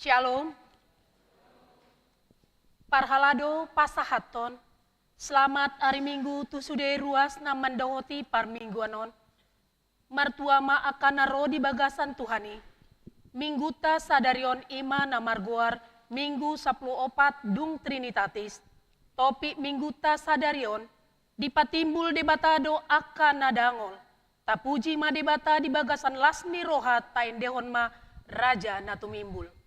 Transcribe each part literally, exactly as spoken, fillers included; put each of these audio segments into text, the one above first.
Shalom. Parhalado pasahathon selamat ari Minggu tu sude ruas na mandohoti parmingguan on. Martua ma angka na ro di bagasan Tuhan i. Mingguta sadari on i ma na margoar Minggu sampulu opat dung Trinitatis. Topik Mingguta sadari on, dipatimbul Debata do angka na dangol. Tapuji ma Debata di bagasan las ni roha, taendehon ma Raja na tumimbul.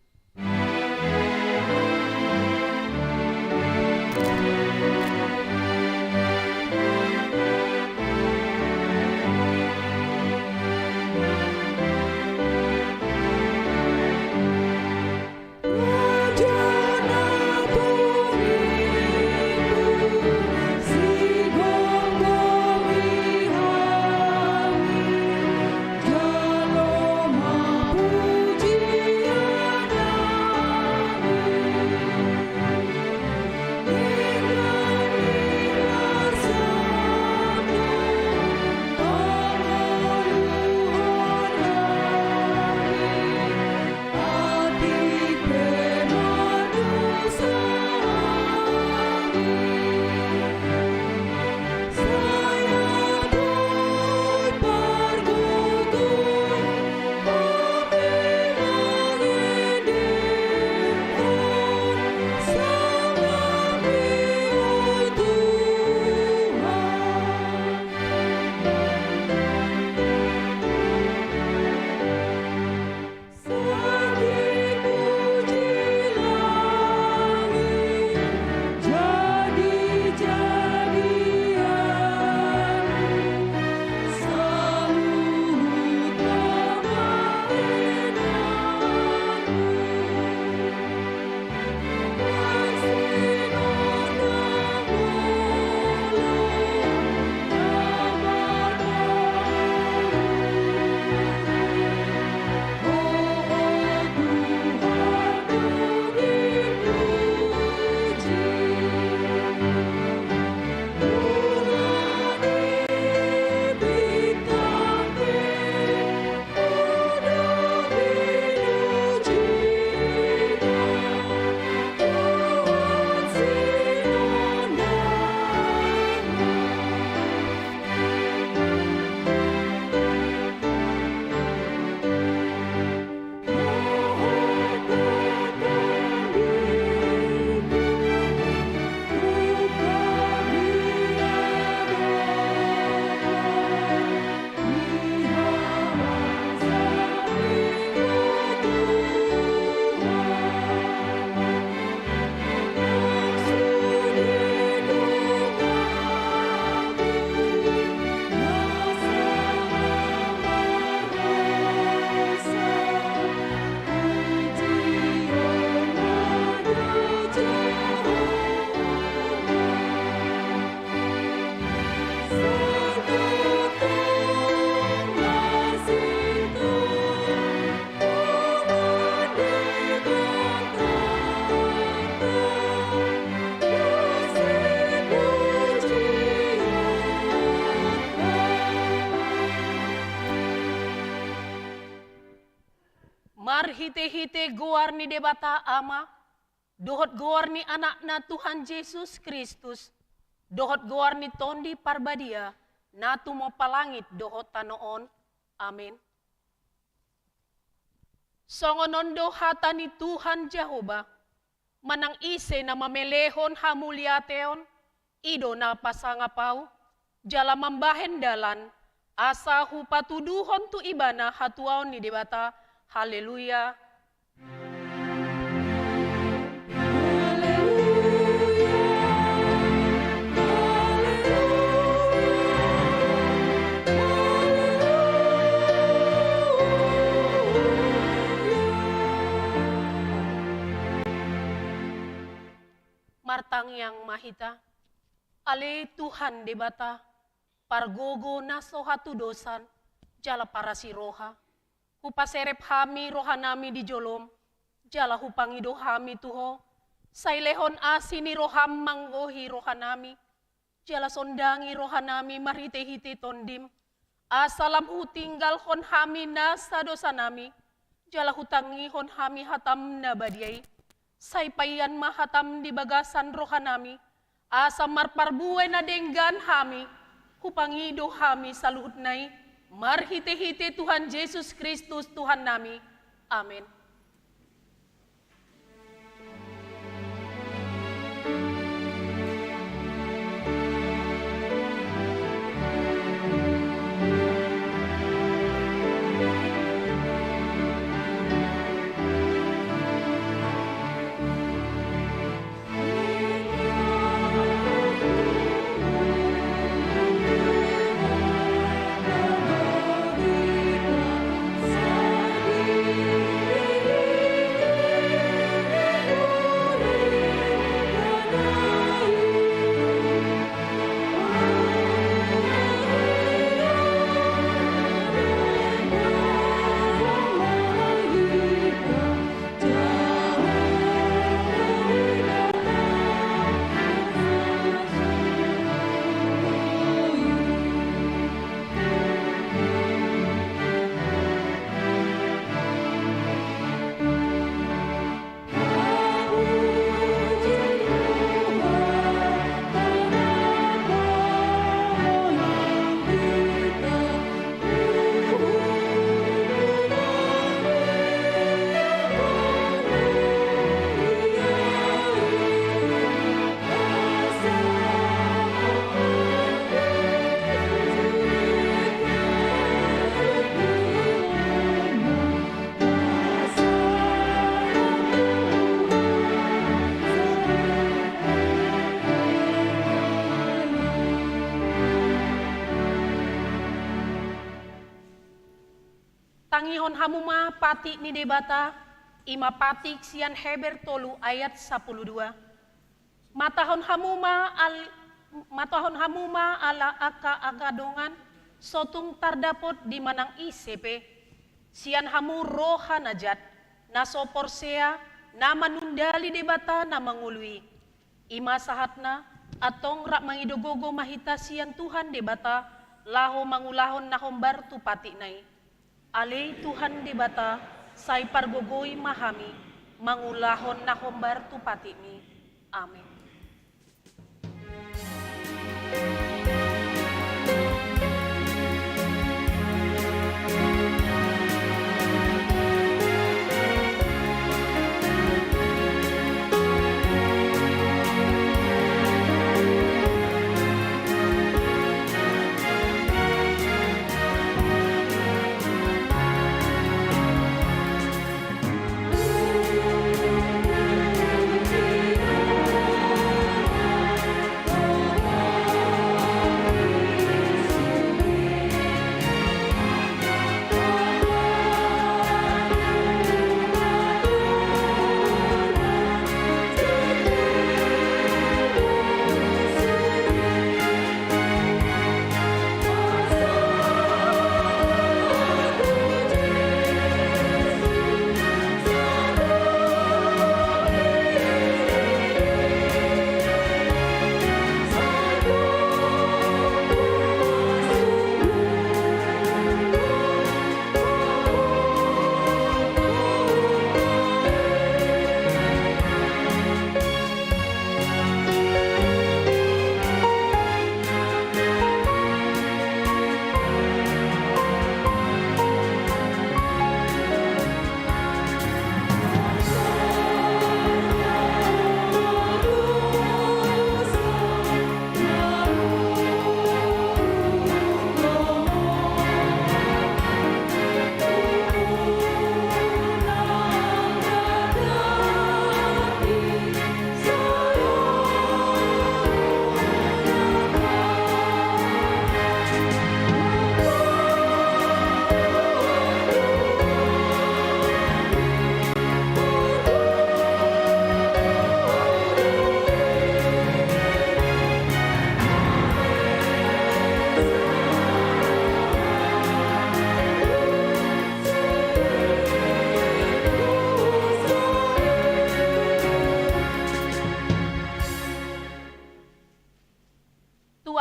Marhite-hite goar ni Debata Ama, dohot goar ni Anakna Tuhan Jesus Kristus, dohot goar ni Tondi Parbadia, na tumompa langit dohot tano on. Amen. Songon on do hata ni Tuhan Jahowa: Manang ise na mamelehon hamuliateon, i do na pasangap Ahu, jala mambahen dalan, asa hupatuduhon tu ibana hatuaon ni Debata. Haleluya. Martangiang ma hita. Ale Tuhan Debata, pargogo na so hatudosan jala parasi roha, hupaserep hami rohanami di jolom, jala hupangido hami tu Ho. Sai lehon asi ni roham manggohi rohanami, jala sondangi rohanami marhite-hite Tondim, asa lam hutinggalhon hami nasa dosanami, jala hutangihon hami hatam na badia i. Sai paian ma hatam di bagasan rohanami, asa marparbue na denggan hami, hupangido hami saluhutna i, marhite-hite Tuhan Jesus Kristus Tuhannami. Amen. Tangihon hamu ma patik ni Debata, i ma patik sian Heber tolu ayat sampulu dua. Matahon hamu ma al-, matahon hamu ma ala angka-angka dongan, so tung tardapot di manang ise pe sian hamu roha na jat, na so porsea, na manundali Debata na mangolu i. I ma sahatna, antong rap mangido gogo ma hita sian Tuhan Debata, laho mangulahon na hombar tu patikna i. Ale Tuhan Debata, sai pargogoi ma hami mangulahon na hombar tu patikmi. Amen.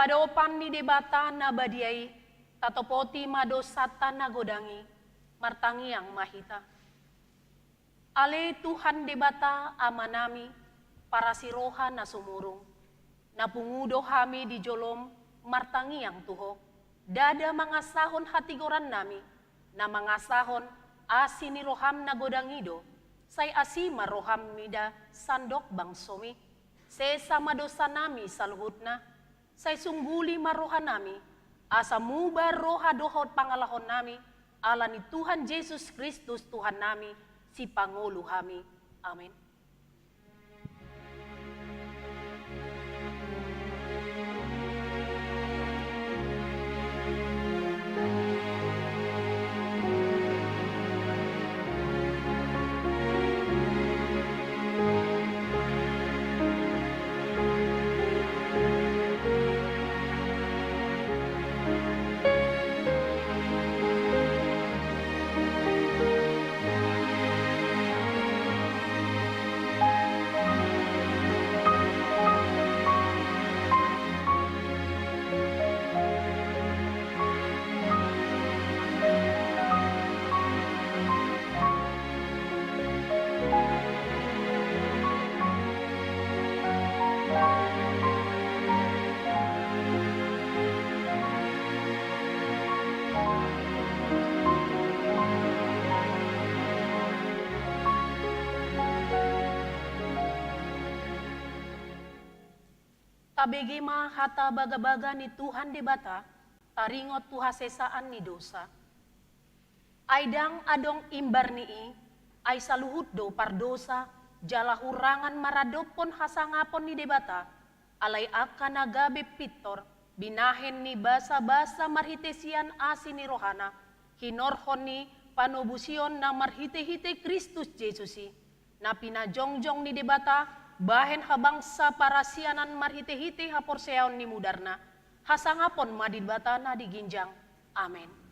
Adopan ni Debata na badia i, tatopoti ma dosanta na godang i, martangiang ma hita. Ale Tuhan Debata Amanami, parasi roha na sumurung, na pungu do hami di jolom martangiang tu Ho, ndada mangasahon hatigorannami, na mangasahon asi ni roham na godang i do, sai asi ma roham mida sandok bangsomi. Sesa ma dosanami saluhutna, sai sungguli ma rohanami, asa muba roha dohot pangalahonnami, ala ni Tuhan Jesus Kristus Tuhannami, Sipangolu hami. Amen. Tabege ma hata bagabaga ni Tuhan Debata, taringot tu hasesaan ni dosa. Ai ndang adong imbar ni i, ai saluhut do pardosa, jala hurangan maradophon hasangapon ni Debata, alai angka na gabe pintor, binahen ni basabasa marhite sian asi ni rohana, hinorhon ni panobusion na marhitehite Kristus Jesus i, na pinajongjong ni Debata, bahen habangsa parasianan marhitehite haporseaon ni mudarna, hasangapon ma di Debata na di ginjang. Amen.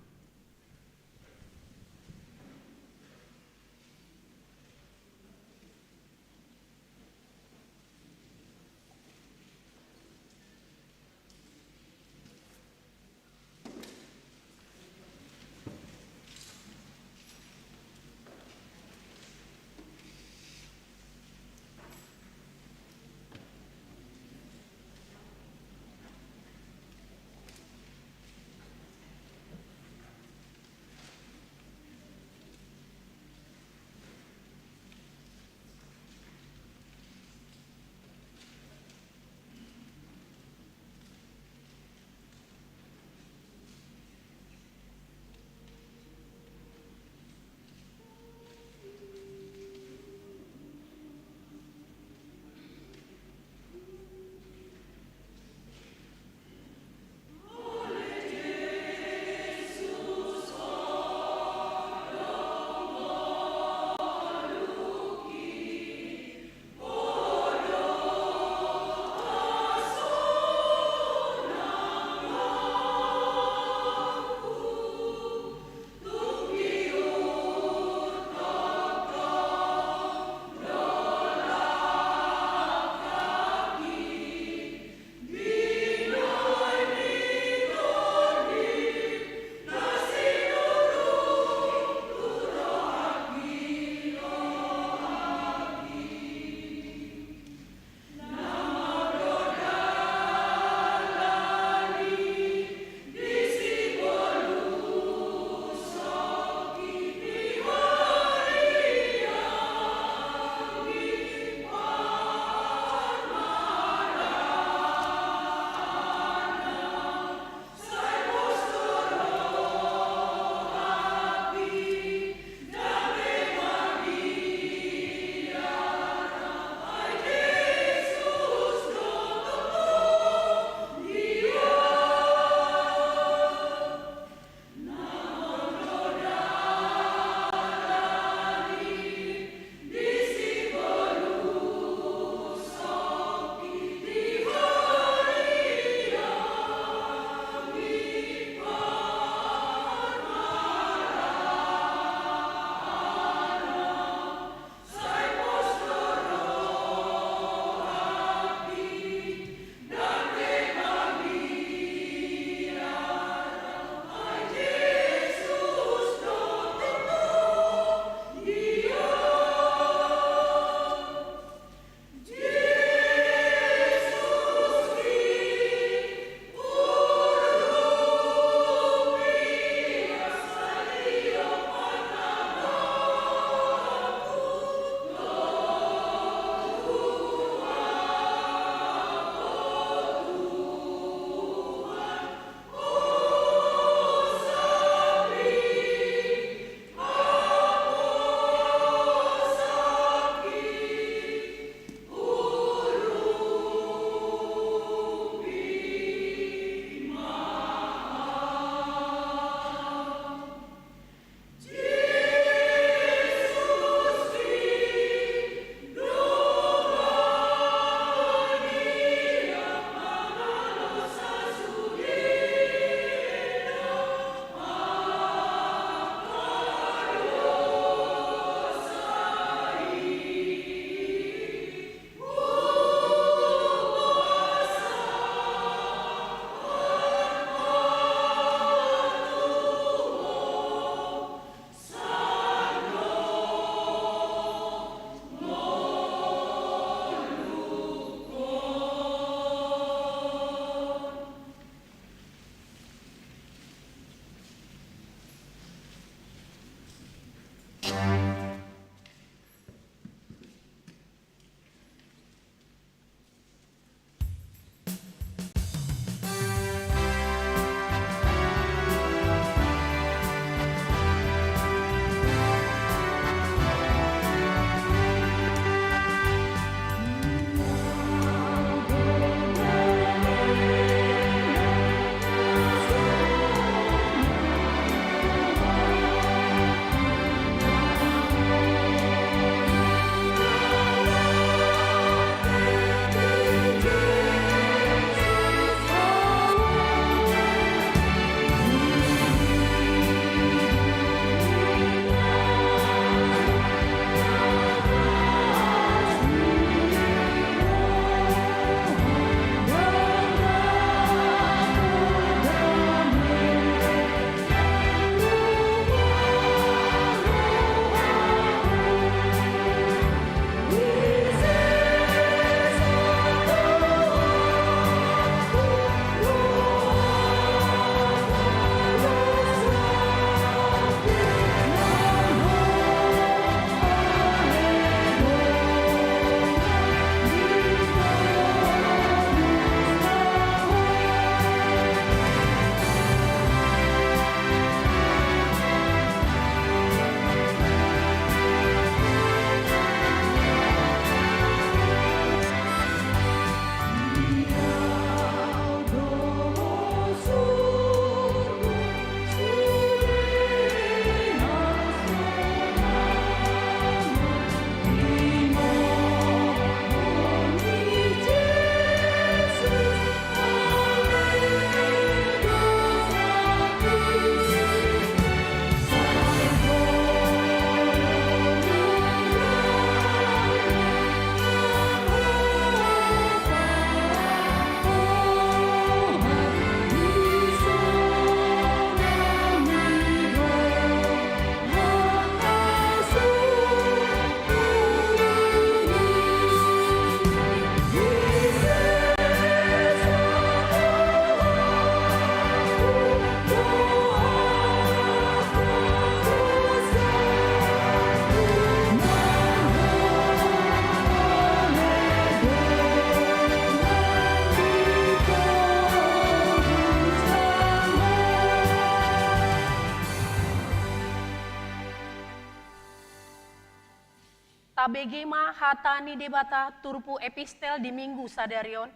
Bege ma hata ni Debata turpuk epistel di Minggu sadari on,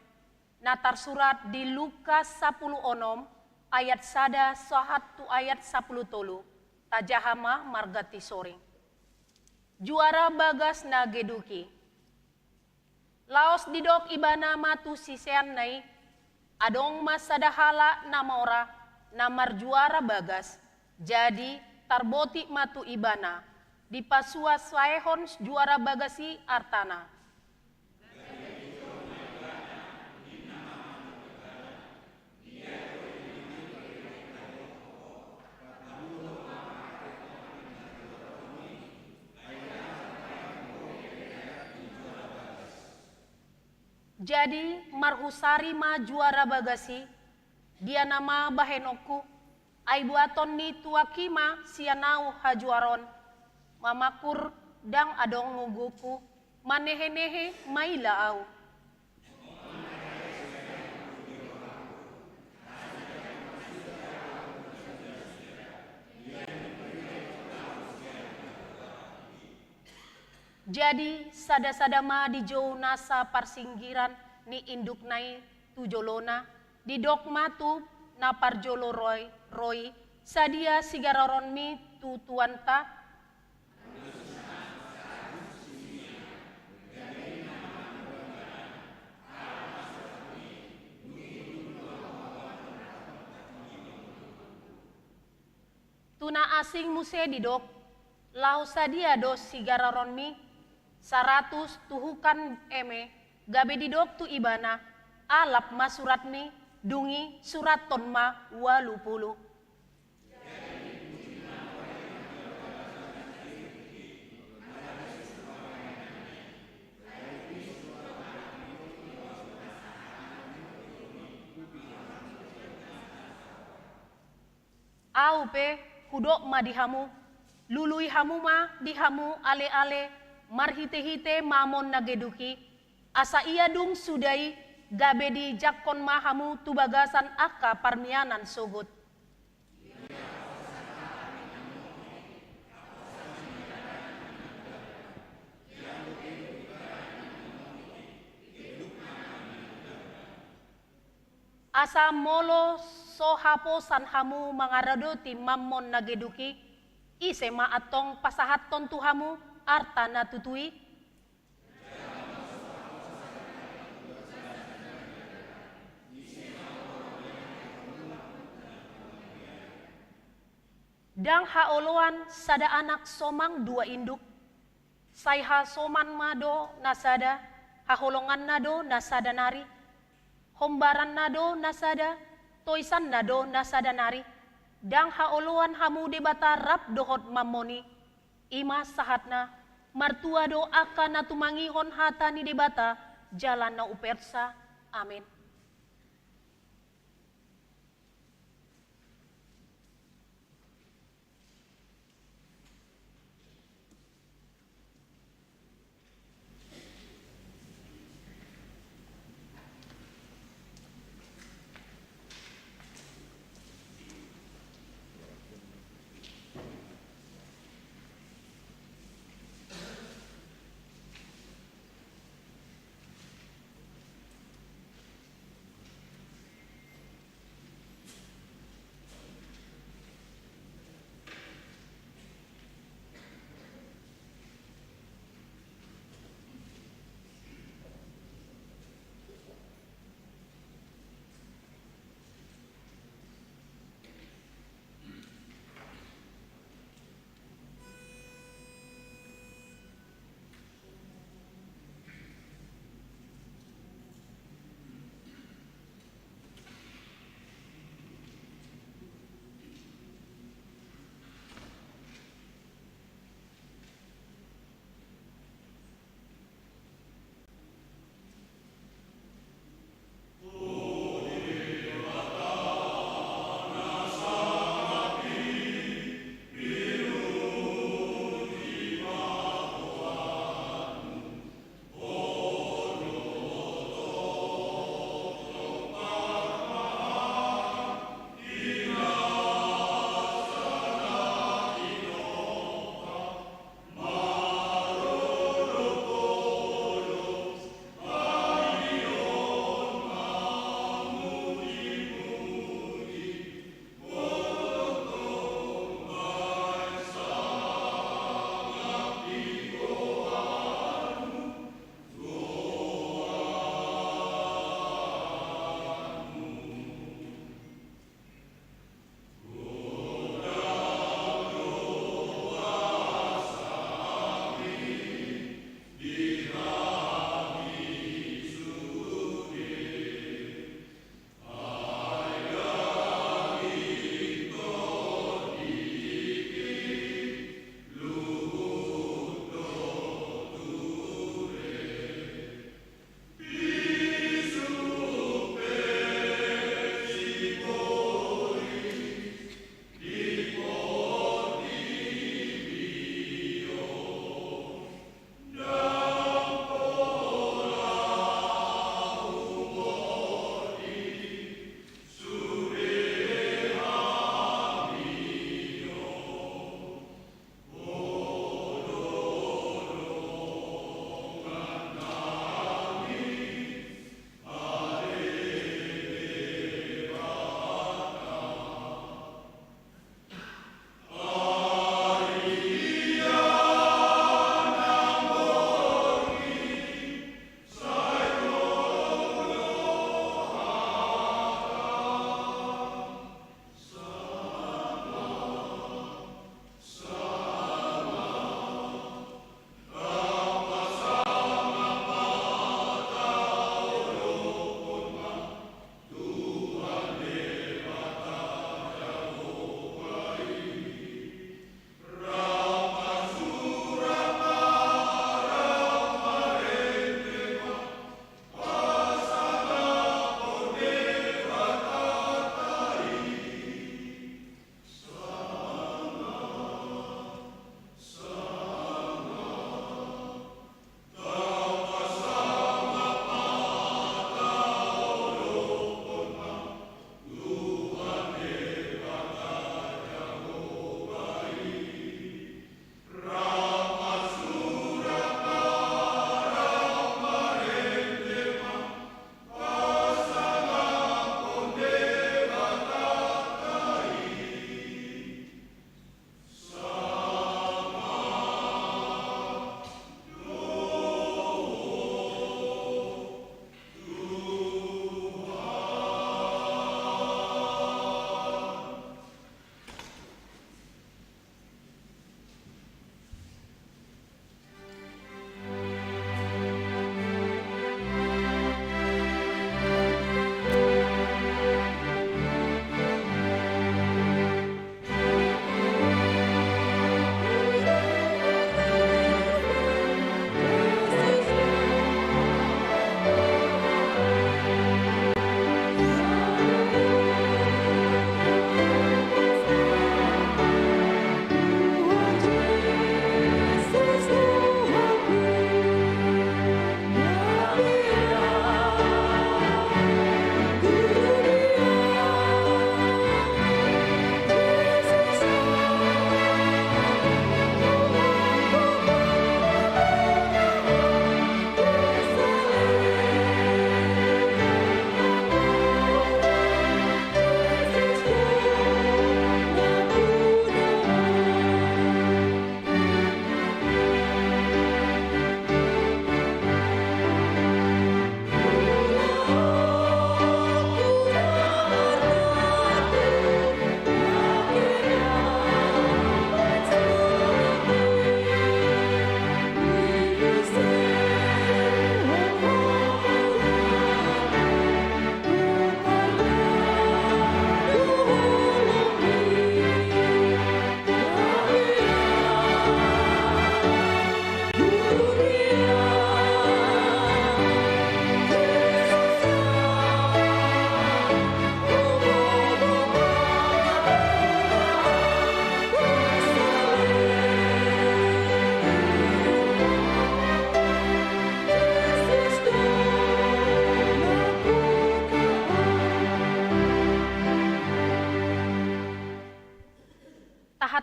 na tarsurat di Lukas sampulu onom ayat sada sahat tu ayat sampulu tolu. Tajaha ma marganti soring. Juara bagas na geduk i. Laos didok ibana ma tu siseanna i, adong ma sada halak na mora, na marjuara bagas, jadi tarbotik ma tu ibana, dipasuasaehon juara bagas i artana. Jadi marhusari ma juara bagas i, dia nama bahenonku, ai buaton ni tuak i ma sian ahu hajuaron, mamangkur ndang adong ngungguku, manehenehe maila ahu. Jadi sadasada ma dijou nasa parsinggiran ni indukna i tu jolona, didok ma tu na parjolo ro i, sadia sigaroronmi tu tuanta? Tu na asing muse didok, laho sadia do sigaroronmi? Saratus tuhukan eme. Gabe didok tu ibana, alap ma suratmi. Dung i surathon ma ualu pulu. Ahu pe hudok ma di hamu, lului hamu ma di hamu aleale marhitehite mamon na geduk i, asa ia dung suda i gabe dijangkon ma hamu tu bagasan angka parmianan sogot. Asa molo so haposan hamu mangaradoti mamon na geduk i, ise ma antong pasahathon tu hamu arta na tutu i? Ndang haoloan sada anak somang dua induk. Sai hasoman ma do na sada, haholonganna do na sada nari, hombaranna do na sada, toisanna do na sada nari. Ndang haoloan hamu Debata rap dohot mamon i. I ma sahatna. Martua do angka na tumangihon hata ni Debata jala na upersa. Amen.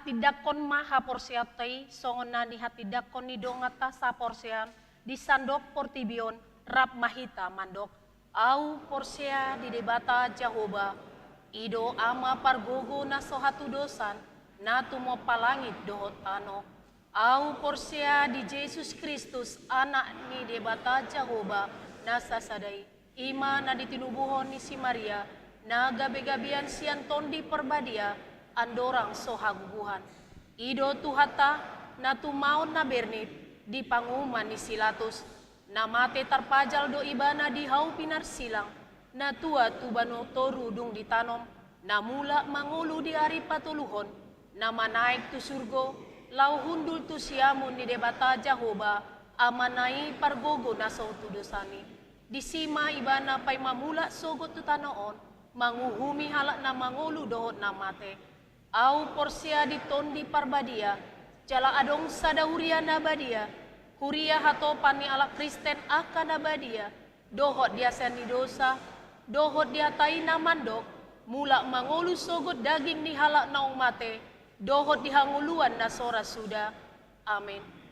Tindangkon ma haporseaonta i songon na nihatindangkon ni donganta saporseaon di sandok portibi on, rap ma hita mandok: Ahu porsea di Debata Jahowa, i do Ama pargogo na so hatudosan, na tumompa langit dohot tano. Ahu porsea di Jesus Kristus, Anak ni Debata Jahowa na sasada i, i ma na ditinubuhon ni si Maria, na gabegabean sian Tondi Parbadia, andorang so hagogohan. I do Tuhanta, na tumaon na bernit di panguhuman ni si Pilatus, na mate tarpajal do Ibana di hau pinarsilang, na tua tu banua toru dung ditanom, na mulak mangolu di ari patoluhon, na manaek tu surgo, laho hundul tu siamun ni Debata Jahowa, Amana i pargogo na so hatudosan i. Disi ma Ibana paima mulak sogot tu tano on, manguhumi halak na mangolu dohot na mate. Ahu porsea di Tondi Parbadia, jala adong sada huria na badia, huria hatopan ni halak Kristen angka na badia, dohot di hasesaan ni dosa, dohot di hata i na mandok: Mulak mangolu sogot daging ni halak naung mate, dohot di hangoluan na so ra suda. Amen.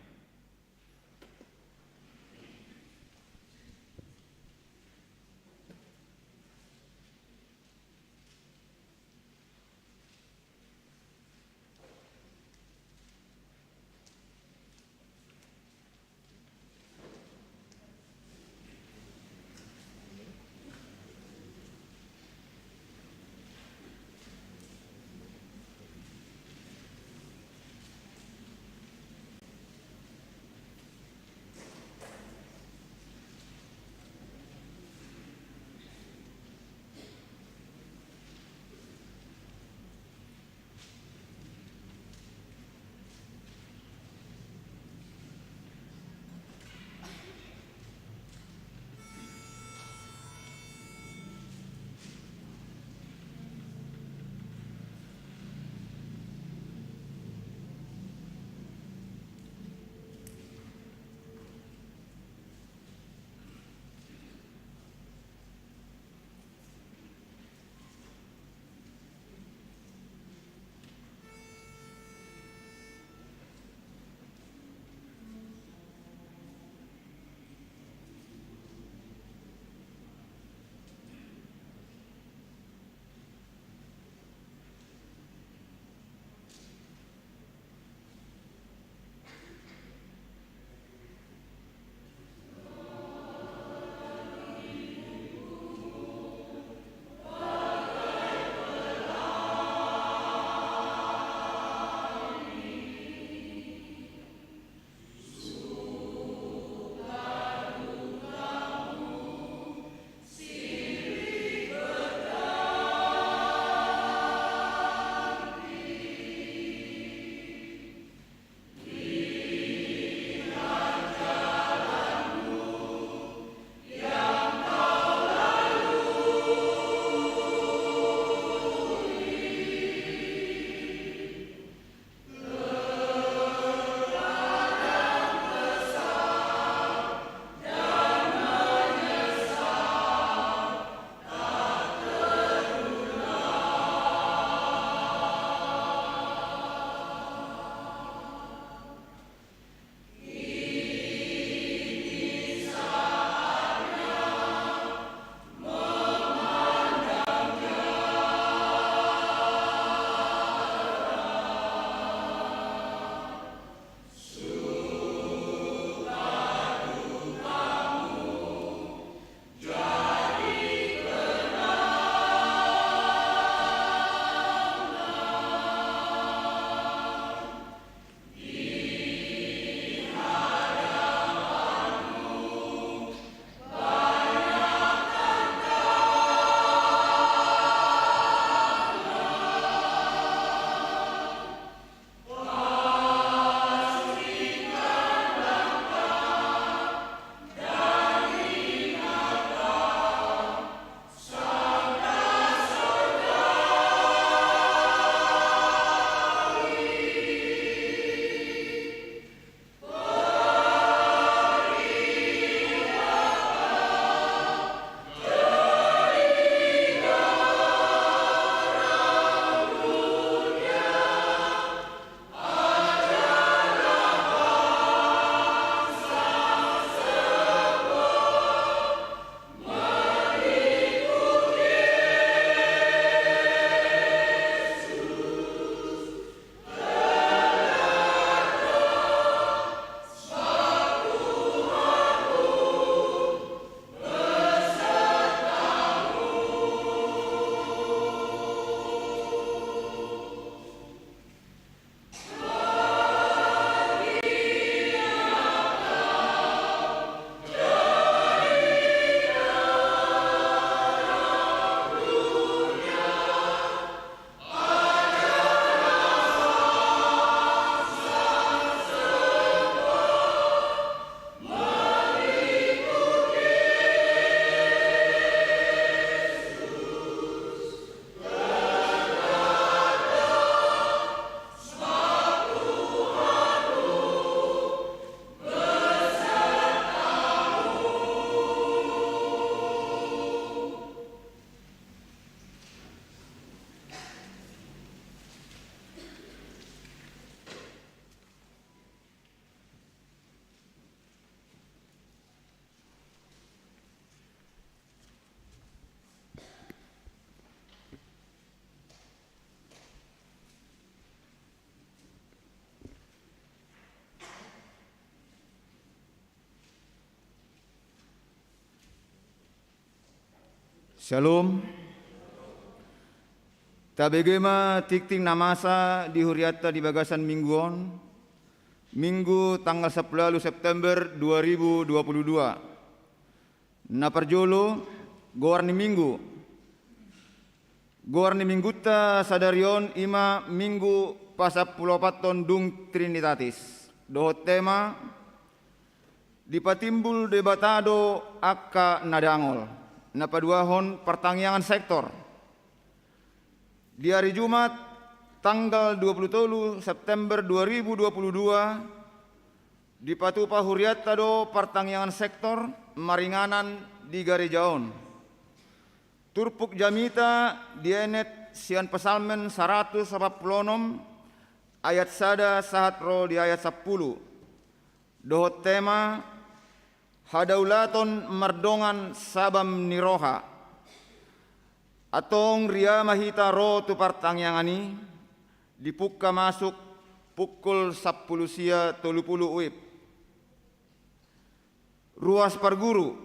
Shalom. Tabege ma tingting na masa di hurianta di bagasan minggu on, Minggu tanggal sampulu ualu September dua ribu dua puluh dua. Na parjolo, goar ni minggu. Goar ni minggunta sadari on i ma Minggu pasampuluopathon dung Trinitatis. Dohot tema, Dipatimbul Debata do angka na dangol. Na paduahon, partangiangan sektor. Di ari Jumat, tanggal dua puluh tolu September dua ribu dua puluh dua, dipatupa hurianta do partangiangan sektor maringanan di gareja on. Turpuk jamita dienet sian Psalmen saratus opat pulu onom, ayat sada sahat ro di ayat sampulu. Dohot tema, hadaulaton mardongan sabam ni roha. Antong ria ma hita ro tu partangiangan i, dipungka masuk pukul sampulu sia tolu pulu WIB. Ruas parguru.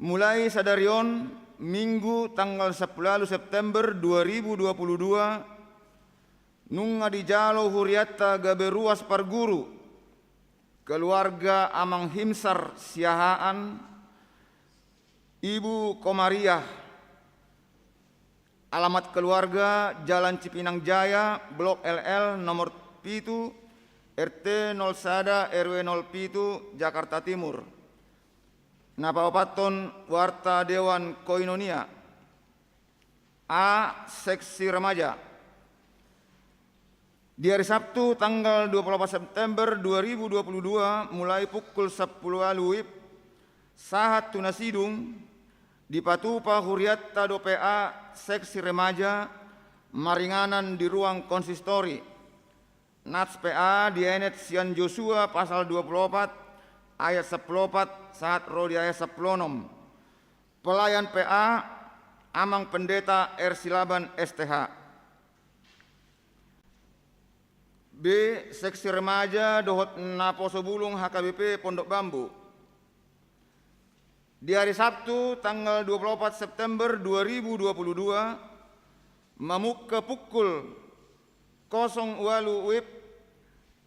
Mulai sadari on, Minggu tanggal sampulu ualu September dua ribu dua puluh dua, nunga dijalo hurianta gabe ruas parguru, keluarga Amang Himsar Siahaan, Ibu Komariah. Alamat keluarga, Jalan Cipinang Jaya, Blok L L, nomor pitu, R T nol sada, R W nol pitu, Jakarta Timur. Na paopathon, warta Dewan Koinonia. A, seksi remaja. Di ari Sabtu, tanggal dua puluh opat September dua ribu dua puluh dua, mulai pukul sampulu ualu WIB, sahat tu na sidung, dipatupa hurianta do P A seksi remaja maringanan di ruang konsistori. Nats P A dienet sian Josua pasal dua puluh opat, ayat sampulu opat, sahat ro di ayat sampulu onom. Pelayan P A, Amang Pendeta R Silaban, S T H. B, seksi remaja dohot naposo bulung H K B P Pondok Bambu. Di ari Sabtu, tanggal dua puluh opat September dua ribu dua puluh dua, mamungka pukul kosong ualu WIB,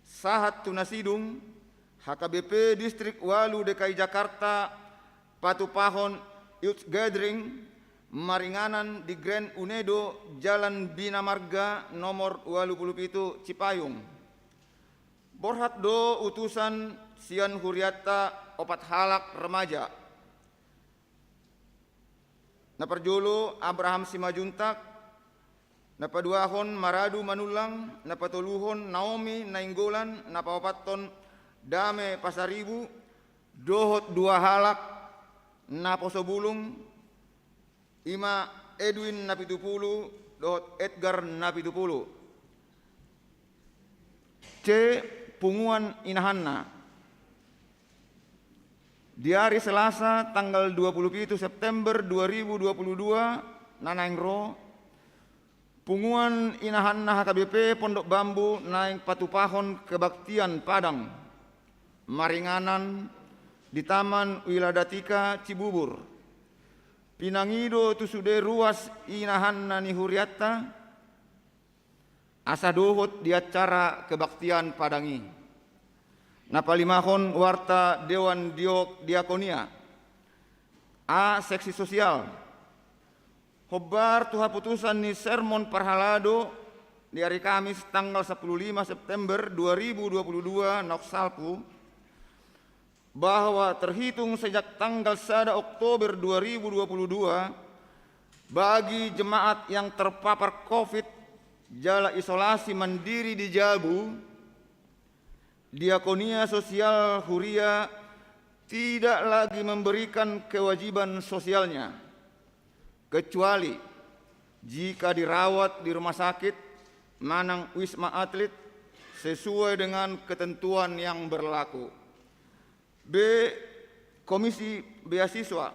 sahat tu na sidung, H K B P Distrik ualu D K I Jakarta patupahon Youth Gathering maringanan di Grand Unedo, Jalan Bina Marga, nomor ualu pulu pitu, Cipayung. Borhat do utusan sian hurianta opat halak remaja. Na parjolo, Abraham Simanjuntak, na paduahon, Maradu Manullang, na patoluhon, Naomi Nainggolan, na paopathon, Dame Pasaribu, dohot dua halak naposo bulung, i ma Edwin Napitupulu dohot Edgar Napitupulu. C, punguan inahanna. Di ari Selasa, tanggal dua pulu pitu September dua ribu dua pulu dua, na naeng ro, punguan inahanna H K B P Pondok Bambu naeng patupahon kebaktian Padang maringanan di Taman Wiladatika Cibubur. Pinangido tu sude ruas inahanna ni hurianta, asa dohot di acara kebaktian Padang i. Na palimahon, warta Dewan Diok-, Diakonia. A, seksi sosial. Hombar tu haputusan ni sermon parhalado di ari Kamis, tanggal sampulu lima September dua ribu dua pulu dua, naung salpu, bahwa terhitung sejak tanggal sada Oktober dua ribu dua puluh dua, bagi jemaat yang terpapar covid jala isolasi mandiri di jabu, Diakonia Sosial Huria tidak lagi memberikan kewajiban sosialnya, kecuali jika dirawat di rumah sakit manang Wisma Atlet sesuai dengan ketentuan yang berlaku. B, Komisi Beasiswa.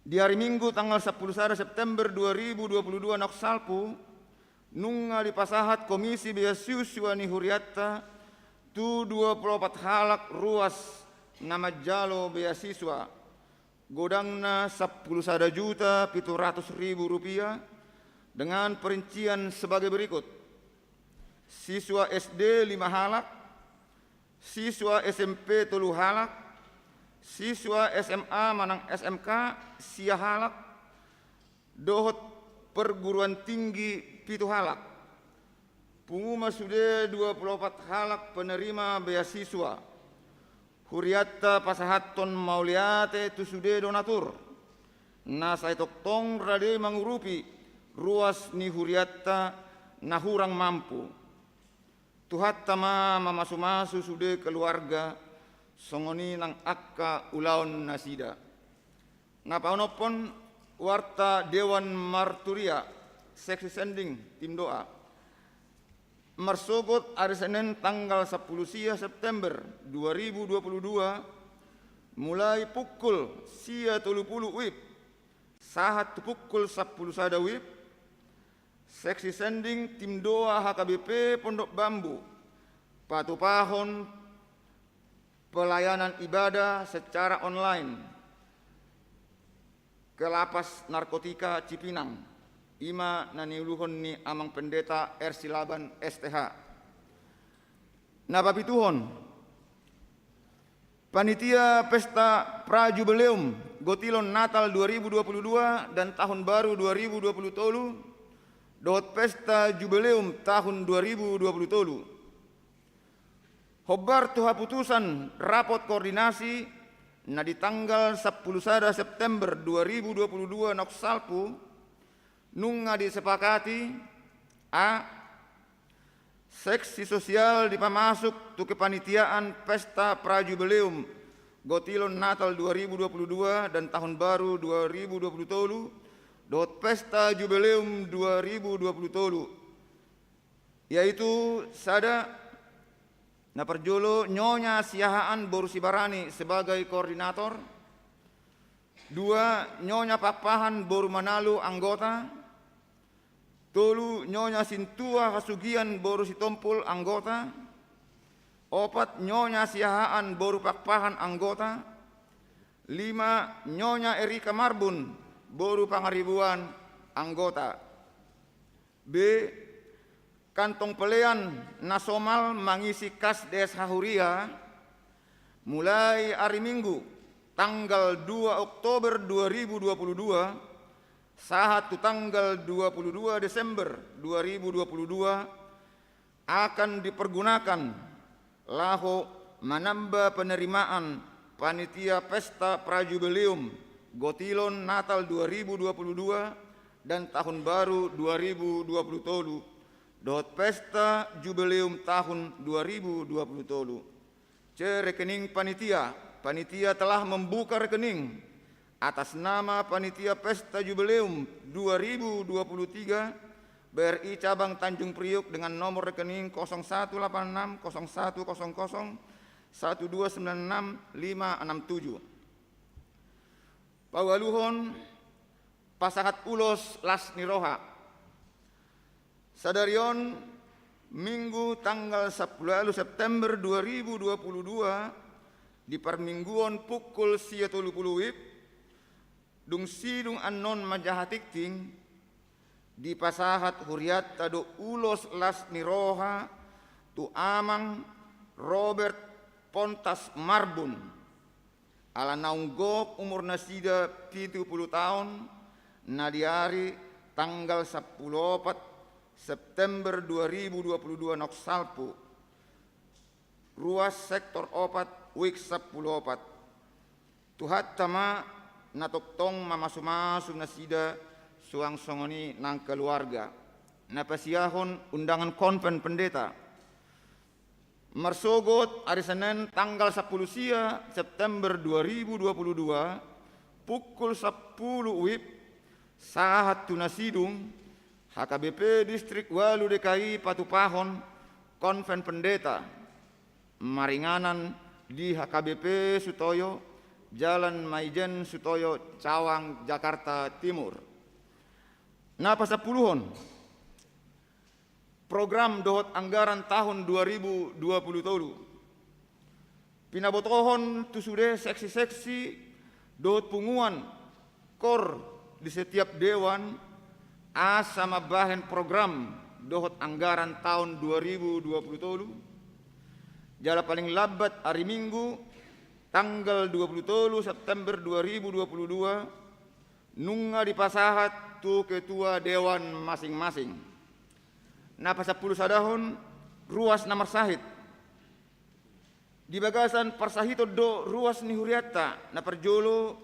Di ari Minggu tanggal sampulu sada September dua ribu dua puluh dua naung salpu, nunga dipasahat Komisi Beasiswa ni hurianta tu dua pulu opat halak ruas na manjalo beasiswa. godangna sampulu sada juta pitu ratus ribu rupiah, dengan perincian sebagai berikut: siswa S D lima halak, siswa S M P tolu halak, siswa S M A manang S M K sia halak, dohot perguruan tinggi pitu halak. Pungu ma sude dua pulu opat halak penerima beasiswa. Hurianta pasahathon mauliate tu sude donatur, na sai tongtong rade mangurupi ruas ni hurianta na hurang mampu. Tuhanta ma mamasumasu sude keluarga, songon i nang angka ulaon nasida. Na paonomhon, warta Dewan Marturia, seksi sending, tim doa. Marsogot ari Senen tanggal sampulu sia September dua ribu dua pulu dua, mulai pukul sia tolu pulu wib sahat tu pukul sampulu sada wib, seksi sending tim doa H K B P Pondok Bambu patupahon pelayanan ibadah secara online ke Lapas Narkotika Cipinang, i ma na niuluhon ni Amang Pendeta R. Silaban, S T H. Na papituhon, panitia Pesta Prajubileum Gotilon Natal dua ribu dua pulu dua dan Tahun Baru dua ribu dua pulu tolu, dohot Pesta Jubileum Tahun dua ribu dua pulu tolu. Hombar tu haputusan rapot koordinasi na di tanggal sampulu sada September dua ribu dua pulu dua naung salpu, nunga disepakati: A. Seksi sosial dipamasuk tu kepanitiaan Pesta Prajubileum Gotilon Natal dua ribu dua pulu dua dan Tahun Baru dua ribu dua pulu tolu, dohot Pesta Jubileum dua ribu dua pulu tolu, yaitu: sada, na parjolo, Nyonya Siahaan boru Sibarani sebagai koordinator; dua, Nyonya Pakpahan boru Manalu anggota; tolu, Nyonya Sintua Hasugian boru Sitompul anggota; opat, Nyonya Siahaan boru Pakpahan anggota; lima, Nyonya Erika Marbun boru Pangaribuan anggota. B. Kantong pelean na somal mangisi kas D S H huria, mulai ari Minggu tanggal dua Oktober dua ribu dua pulu dua sahat tu tanggal dua pulu dua Desember dua ribu dua pulu dua, akan dipergunakan laho manamba penerimaan panitia Pesta Prajubileum Gotilon Natal dua ribu dua pulu dua dan Tahun Baru dua ribu dua pulu tolu, dohot Pesta Jubileum Tahun dua ribu dua pulu tolu. C. Rekening panitia. Panitia telah membuka rekening atas nama Panitia Pesta Jubileum dua ribu dua puluh tiga, B R I Cabang Tanjung Priuk, dengan nomor rekening kosong satu delapan enam kosong satu kosong kosong satu dua sembilan enam lima enam tujuh. Paualuhon, pasahat ulos las ni roha. Sadari on, Minggu tanggal sampulu ualu September dua ribu dua puluh dua, di parmingguon pukul sia tolu pulu wib, dung sidung annon manjaha tingting, dipasahat hurianta do ulos las ni roha tu Amang Robert Pontas Marbun, ala naung gok umurnasida pitu pulu taon, na di ari tanggal sampulu opat September dua ribu dua puluh dua naung salpu, ruas sektor opat, wik sampulu opat. Tuhanta ma na tongtong mamasumasu nasida, suang songon i nang keluarga. Na pasiahon undangan konven pendeta. Marsogot ari Senen tanggal sampulu sia September dua ribu dua puluh dua, pukul sampulu wib, sahat tu na sidung, H K B P Distrik Ualu D K I patupahon konven pendeta maringanan di H K B P Sutoyo, Jalan Maijen Sutoyo, Cawang, Jakarta Timur. Na pasampuluhon, program dohot anggaran tahun dua ribu dua puluh tolu. Pinabotohon tu sude seksi-seksi dohot punguan kor di setiap dewan asa mambahen program dohot anggaran taon dua ribu dua puluh tolu, jala paling lambat ari Minggu tanggal dua puluh tolu September dua ribu dua puluh dua nunga dipasahat tu ketua dewan masing-masing. Na pasampulu sadahon, ruas na marsahit. Di bagasan parsahiton do ruas ni hurianta, na parjolo,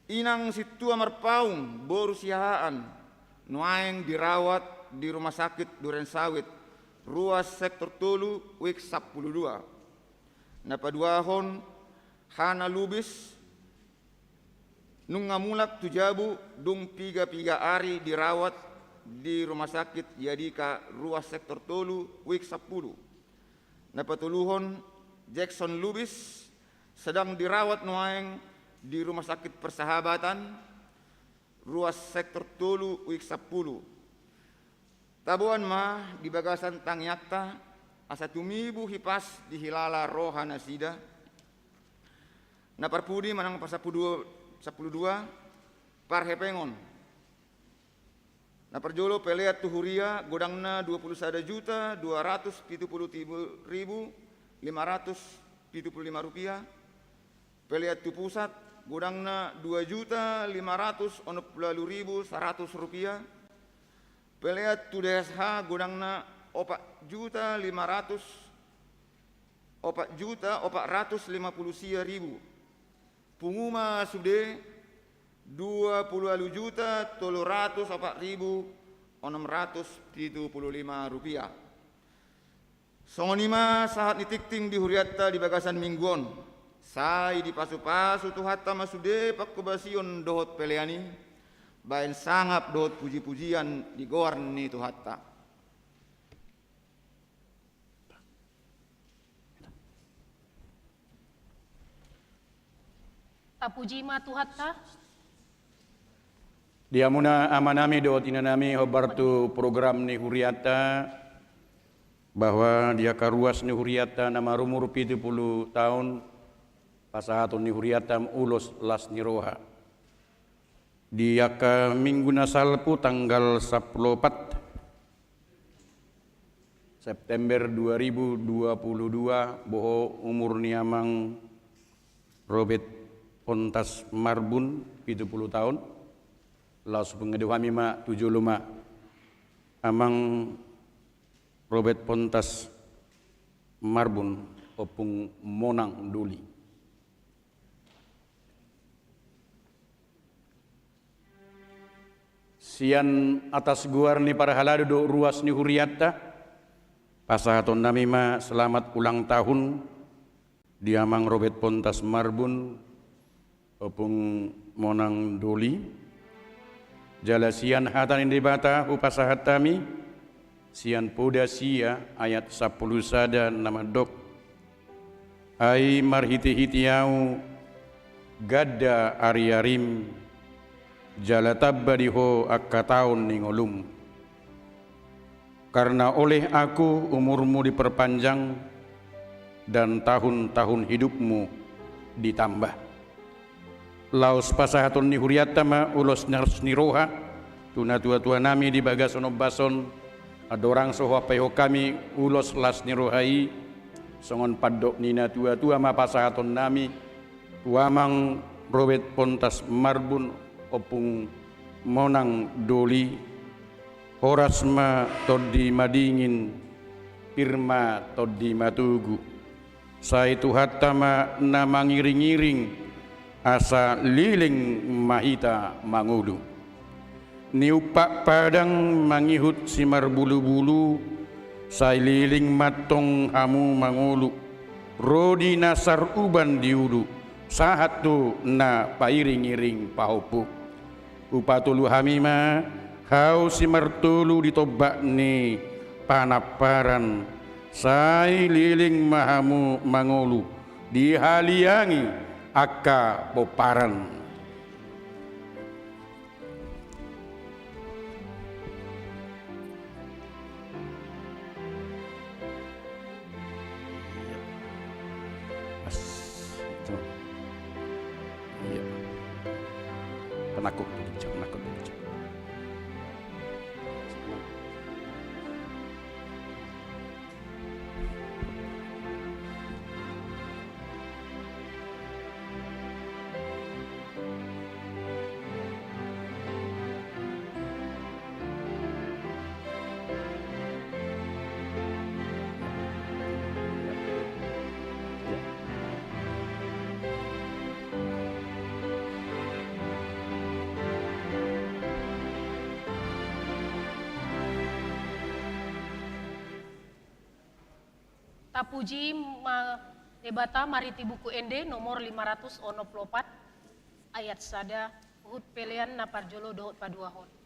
Inang Sintua Marpaung boru Siahaan, nuaeng dirawat di Rumah Sakit Duren Sawit, ruas sektor tolu, wik sampulu dua. Na paduahon, Hana Lubis, nunga mulak tu jabu, dung piga-piga ari dirawat di Rumah Sakit Yadika, ruas sektor tolu, wik sampulu. Na patoluhon, Jackson Lubis, sedang dirawat nuaeng di Rumah Sakit Persahabatan, ruas sektor tolu, wik sampulu. Taboan ma di bagasan tangiangta, asa tumibu hipas dihilala roha nasida. Na parpudi manang pasampulu dua, sampulu dua, parhepengon. Na parjolo, pelean tu huria, godangna dua pulu sada juta dua ratus pitu pulu tiga ribu lima ratus pitu pulu lima rupiah. Pelean tu pusat, godangna dua juta lima ratus onom pulu ualu ribu saratus rupiah. Pelean tu D S H, godangna opat juta lima ratus, opat juta opat ratus lima pulu sia ribu. Pungu ma sude dua pulu ualu juta tolu ratus opat ribu onom ratus pitu pulu lima rupiah. Songon i ma sahat ni tingting di hurianta di bagasan minggu on. Sai dipasu-pasu Tuhanta ma sude panghobasion dohot pelean i, baen sangap dohot puji-pujian di goar ni Tuhanta. Tapuji ma Tuhanta. Di hamuna amanami dohot inanami, hombar tu program ni hurianta, bahwa di angka ruas ni hurianta na marumur pitu pulu taon, pasahaton ni hurianta ulos las ni roha. Di angka minggu na salpu, tanggal sampulu opat September dua ribu dua puluh dua, boho umur ni amang Robert Pontas Marbun, pitu pulu taon. Laos pangadu hami ma tu jolo ma, amang Robert Pontas Marbun, Ompung Monang Doli. Sian atas goar ni parhalado dohot ruas ni hurianta, pasahatonnami ma selamat ulang tahun di amang Robert Pontas Marbun, Ompung Monang Doli. Jala sian hata ni Debata hupasahat hami, sian Poda sia ayat sampulu sada na mandok: Ai marhite-hite ahu ganda ari-arim, jala tamba di ho angka taon ni ngolum. Karna oleh Aku umurmu diperpanjang, dan tahun-tahun hidupmu ditambah. Laos pasahaton ni hurianta ma ulos las ni roha tu natua-tuanami di bagasan ombas on. Andorang so huampehon hami ulos las ni roha i, songon pandok ni natua-tua ma pasahatonnami tu amang Robert Pontas Marbun, Ompung Monang Doli. Horas ma tondi madingin, pir ma tondi matogu. Sai Tuhanta ma na mangiring-iring, asa leleng ma hita mangolu. Niumpak padang mangihut simarbulu-bulu, sai leleng ma antong hamu mangolu. Ro di na saruban di ulu, sahat tu na pairing-iring pahompu. Hupatolu hami ma hau simartolu di tombak ni panamparan, sai leleng ma hamu mangolu, dihaliangi angka pomparan. Iya. Pas. Itu. Iya. Nangkok tu ginjang, nangkok tu ginjang. Tapuji ma Debata marhite Buku Ende nomor lima ratus onom pulu opat, ayat sada, huhut pelean na parjolo dohot paduahon.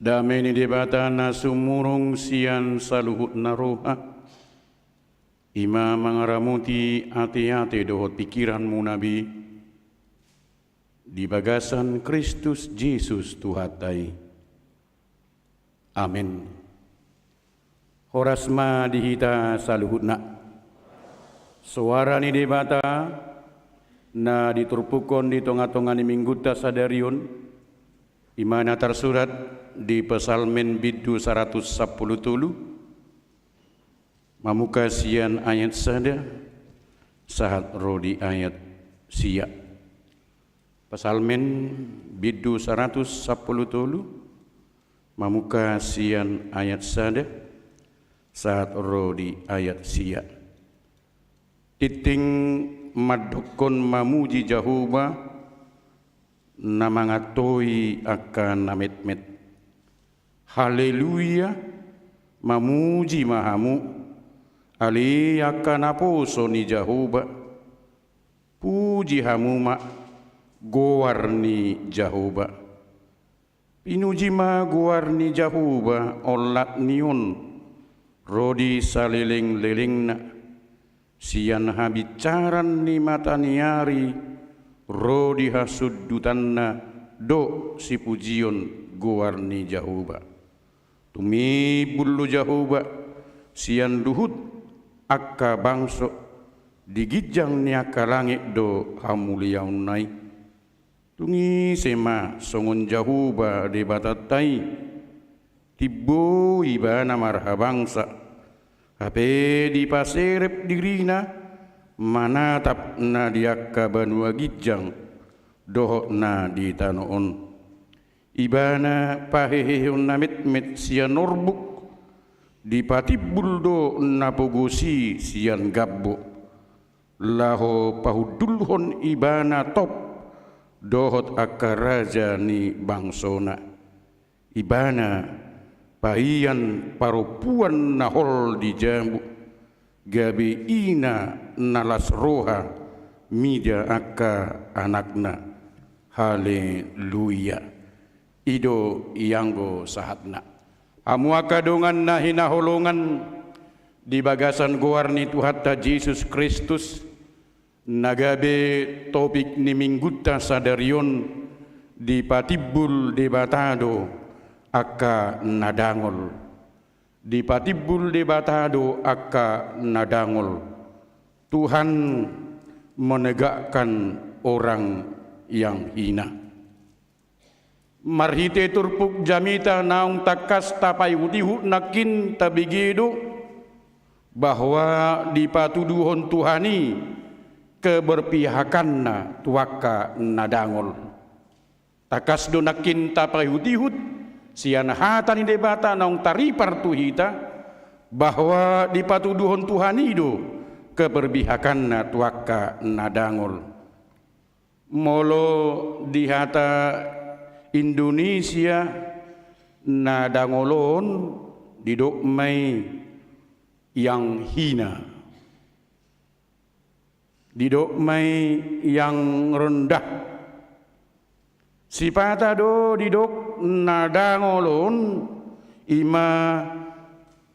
Dame ni Debata na sumurung sian saluhutna roha, I ma mangaramoti ateate dohot pingkiranmuna be di bagasan Kristus Jesus Tuhanta i. Amen. Horas ma di hita saluhutna. Soara ni Debata na diturpukhon di tongatonga ni Minggunta sadari on, i ma na tarsurat di Psalmen bindu saratus sampulu tolu, mamungka sian ayat sada sahat ro di ayat sia. Psalmen bindu saratus sampulu tolu, mamungka sian ayat sada sahat ro di ayat sia. Tingting mandokkon mamuji Jahowa, na mangantoi angka na metmet. Haleluya, mamuji ma hamu, ale angka naposo ni Jahowa. Puji hamu ma goar ni Jahowa. Pinuji ma goar ni Jahowa olat ni on, ro di salelenglelengna. Sian habinsaran ni mata ni ari ro di hasundutanna do sipujion goar ni Jahowa. Tumimbul do Jahowa sian luhut angka bangso, di ginjang ni angka langit do hamuliaonna i. Tung ise ma songon Jahowa Debatanta i? Timbo ibana marhabangsa, hape dipaserep dirina manatap na di angka banua ginjang dohot na di tano on. Ibana paheheon na metmet sian orbuk, dipatimbul do na pogos i sian gambo. Laho pahundulhon ibana top dohot angka raja ni bangsona. Ibana paian parompuan na hol di jabu, gabe ina na las roha mida angka anakna. Haleluya. I do ianggo sahatna. Hamu angka dongan na hinaholongan di bagasan goar ni Tuhanta Jesus Kristus, na gabe topik ni Minggunta sadari on, dipatimbul Debata do angka na dangol. Dipatimbul Debata do angka na dangol. Tuhan menegakkan orang yang hina. Marhite turpuk jamita naung tangkas tapaihutihut nangkin tabege do, bahwa dipatuduhon Tuhan i keberpihakanna tu angka na dangol. Tangkas do nangkin tapaihutihut sian hata ni Debata naung taripar tu hita, bahwa dipatuduhon Tuhan i do keberpihakanna tu angka na dangol. Molo di hata Indonesia, na dangol on didok ma i yang hina. Didok ma i yang rendah. Sipata do didok na dangol on i ma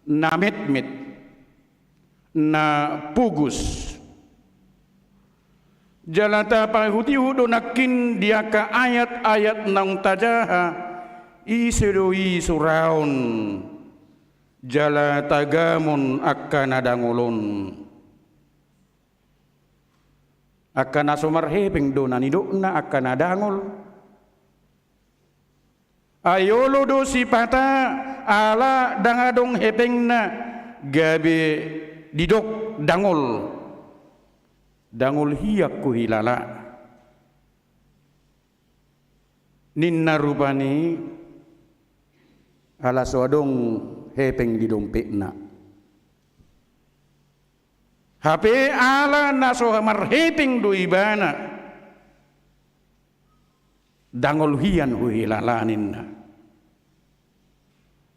na metmet, na pogos. Jala tapaihutihut do nangkin di angka ayat-ayat naung tajaha, ise do i suraon jala tagamon angka na dangol on. Angka na so marhepeng do na nidokna angka na dangol. Ai olo do sipata ala ndang adong hepengna gabe didok dangol. Dangol hian huhilala. Ninna rupani ala so adong hepeng di dompetna. Hape ala na so marhepeng do ibana, dangol hian huhilala ninna.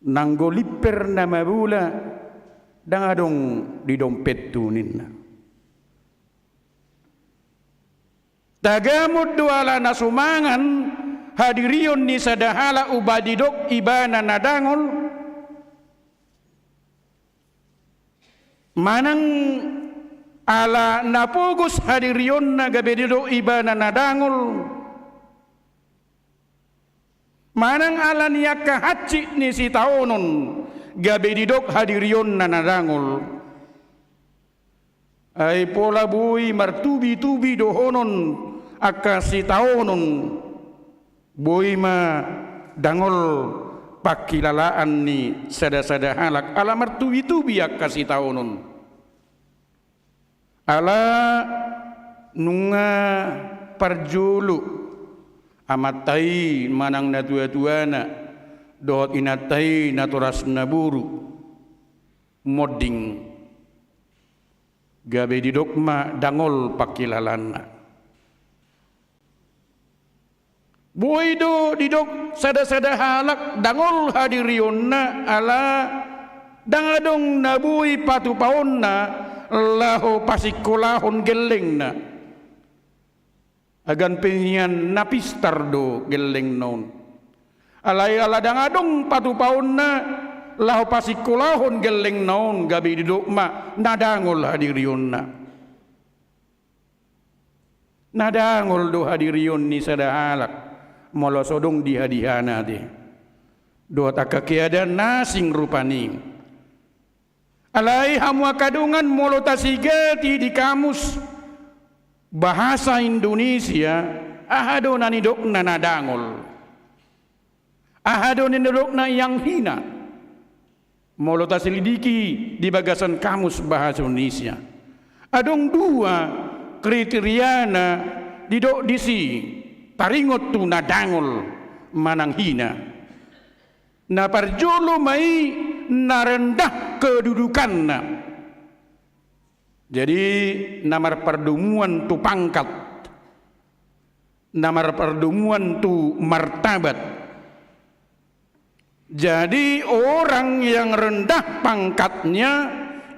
Nanggo limper na mabola ndang adong di dompethu ninna. Tagamon do ala na so mangan hadirion ni sada halak umbahen didok ibana na dangol. Manang Ala na pogos hadirionna gabe didok ibana na dangol. Manang ala ni angka hansit ni sitaonon gabe didok hadirionna na dangol. Ai pola boi martubi-tubi dohonon angka sitaonon, boi ma dangol pangkilalaan ni sada-sada halak ala martubi-tubi angka sitaonon. Ala nunga parjolo amanta i manang natua-tuana dohot inanta i natoras naboru monding, gabe didok ma dangol pangkilalaanna. Boi do didok sada-sada halak dangol hadirionna ala ndang adong na boi patupaonna laho pasingkolahon gellengna. Agan pe nian na pistar do gellengna on. Alai ala ndang adong patupaonna laho pasingkolahon gellengna on gabe didok ma na dangol hadirionna. Na dangol do hadirion ni sada halak molo so adong dihadihana ate dohot angka keadaan na asing rupani. Alai hamu angka dongan, molo tasigati di kamus bahasa Indonesia, aha do na nidokna na dangol? Aha do na nidokna yang hina? Molo taselidiki di bagasan kamus bahasa Indonesia, adong dua kriteriana didok disi taringot tu na dangol manang hina. Na parjolo ma i na rendah kedudukanna. Jadi na marpardomuan tu pangkat, na marpardomuan tu martabat. Jadi orang yang rendah pangkatnya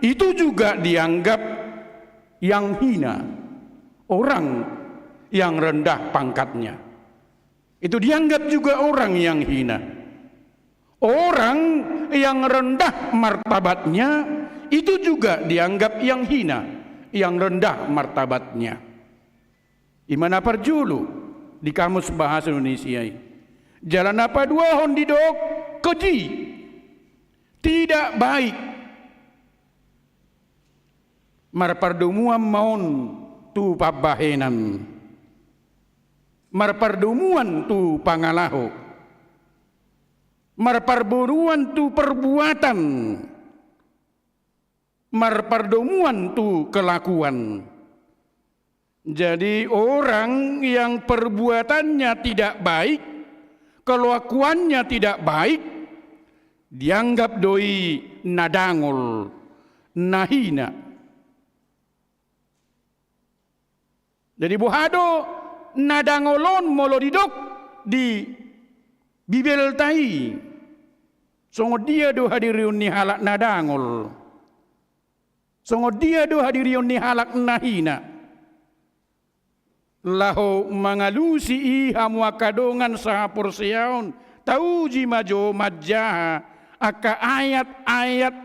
itu juga dianggap yang hina. Orang yang rendah pangkatnya itu dianggap juga orang yang hina. Orang yang rendah martabatnya itu juga dianggap yang hina, yang rendah martabatnya. I ma na parjolo di kamus bahasa Indonesia i. Jala na paduahon didok keji, tidak baik. Marpardomuan ma on tu pambahenan. Marpardomuan tu pangalaho. Marpardomuan tu perbuatan. Marpardomuan tu kelakuan. Jadi orang yang perbuatannya tidak baik, kelakuannya tidak baik, dianggap do i na dangol, na hina. Jadi boha do na dangol on molo didok di Bibelta i? Songon dia do hadirion ni halak na dangol? Songon dia do hadirion ni halak na hina? Laho mangalusi i hamu angka dongan sahaporseaon, tauji ma jo manjaha angka ayat-ayat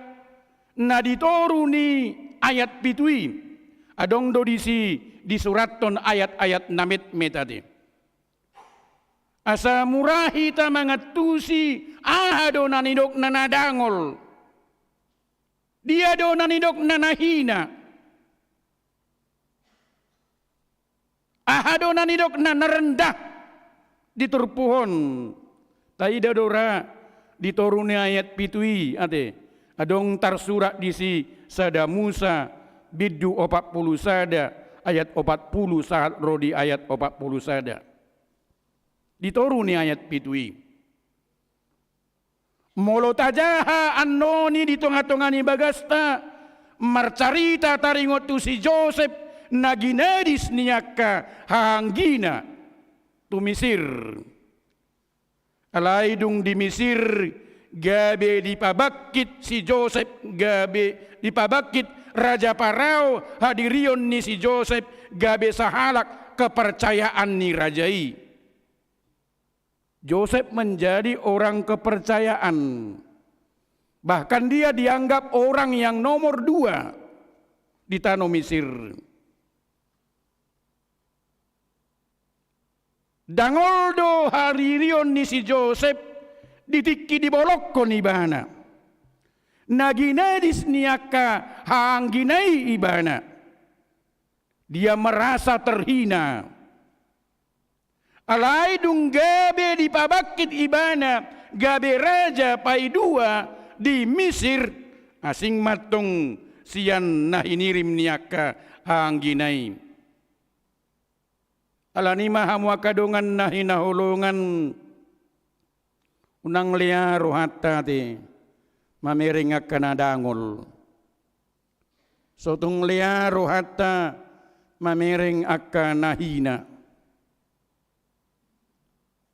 na di toru ni ayat pitu i. Adong do disi disurathon ayat-ayat na metmet ate. Asa mura hita mangantusi aha do na nidokna na dangol. Dia do na nidokna na hina. Aha do na nidokna na rendah di turpuk on? Taida do ra di toru ni ayat pitu i ate. Adong tarsurat disi sada Musa bindu opat pulu sada ayat opat pulu sahat ro di ayat opat pulu sada. Di toru ni ayat pitu i. Molo tajaha annon i di tonga-tonga ni bagasta, marcarita taringot tu si Josep na ginadis ni angka hahaanggina tu Misir. Alai dung di Misir gabe dipabangkit si Josep, gabe dipabangkit Raja Parao hadirion ni si Josep gabe sahalak kepercayaan ni raja i. Josep menjadi orang kepercayaan. Bahkan dia dianggap orang yang nomor dua. di tano Misir. Dangol do hadirion ni si Josep di tingki dibolongkon ibana. Na ginadis ni angka haanggi na i ibana. Dia merasa terhina. Alai dung gabe dipabangkit ibana gabe raja paidua di Misir, asing ma antong sian na hinirim ni angka haanggi na i. Alani i ma hamu angka dongan na hinaholongan, unang lea rohanta ate mamereng angka na dangol. So tung lea rohanta mamereng angka na hina.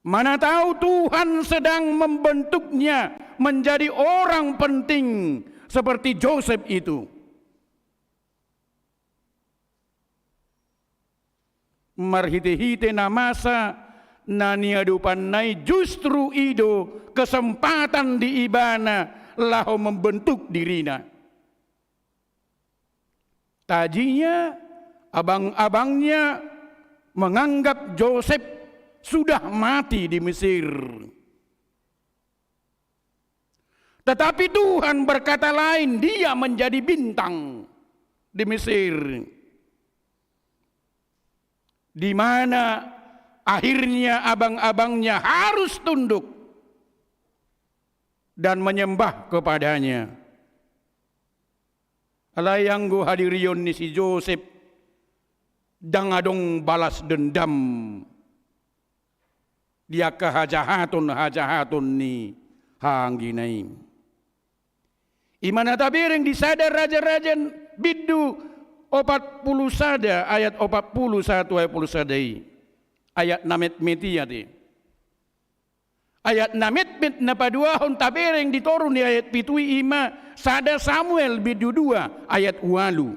Mana tahu Tuhan sedang membentuknya menjadi orang penting seperti Josep itu. Marhitehite na masa na niadopanna i justru i do kesempatan di ibana laho membentuk dirina. Tadinya abang-abangnya menganggap Josep sudah mati di Mesir. Tetapi Tuhan berkata lain, dia menjadi bintang di Mesir. Di mana akhirnya abang-abangnya harus tunduk dan menyembah kepadanya. Alai anggo hadirion ni si Josep, ndang adong balas dendam di angka hajahaton-hajahaton ni haanggina i. I ma na tabereng di sada Raja-raja bindu opat pulu sada ayat opat pulu sahat tu ayat pulu sada i. Ayat na metmet i ate. Ayat na metmet na paduahon tabereng di toru ni ayat pitu i, i ma sada Samuel bindu dua ayat ualu.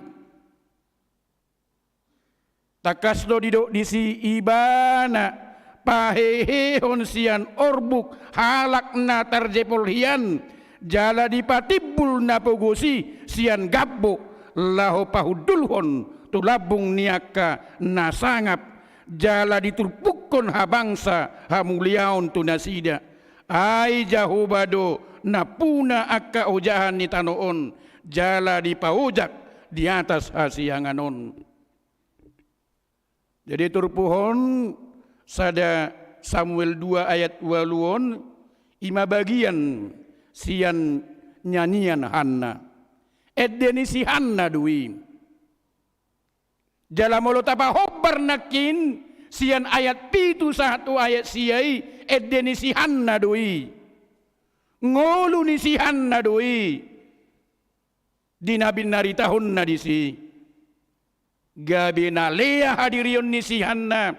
Tangkas do didok disi, ibana pahehehon sian orbuk halak na tarjepol hian, jala dipatimbul na pogos i sian gambok, laho pahundulhon tu lambung ni angka na sangap, jala diturpukkon habangsa hamuliaon tu nasida. Ai Jahowa do nampuna angka ojahan ni tano on, jala dipaojak di atas hasiangan on. Jadi turpuk on sada Samuel dua ayat ualu on, i ma bagian sian nyanyian Hanna. Ende ni si Hanna do i. Jala molo tapahombar nangkin sian ayat pitu sahat tu ayat sia i, ende ni si Hanna do i. Ngolu ni si Hanna do i. Di na binaritahonna disi, gabe na lea hadirion ni si Hanna,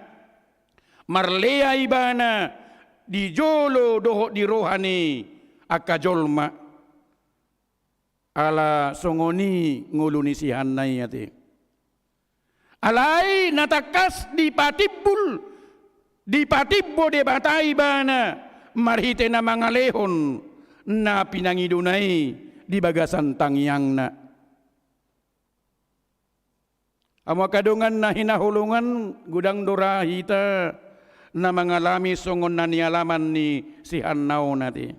marlea ibana di jolo dohot di roha ni angka jolma. Ala songon i ngolu ni si Hanna i ate. Alai na tangkas dipatimbul, dipatimbo Debata ibana marhite na mangalehon na pinangidona i di bagasan tangiangna. Hamu angka dongan na hinaholongan, godang do ra hita na mangalami songon na nialaman ni si Hanna on ate.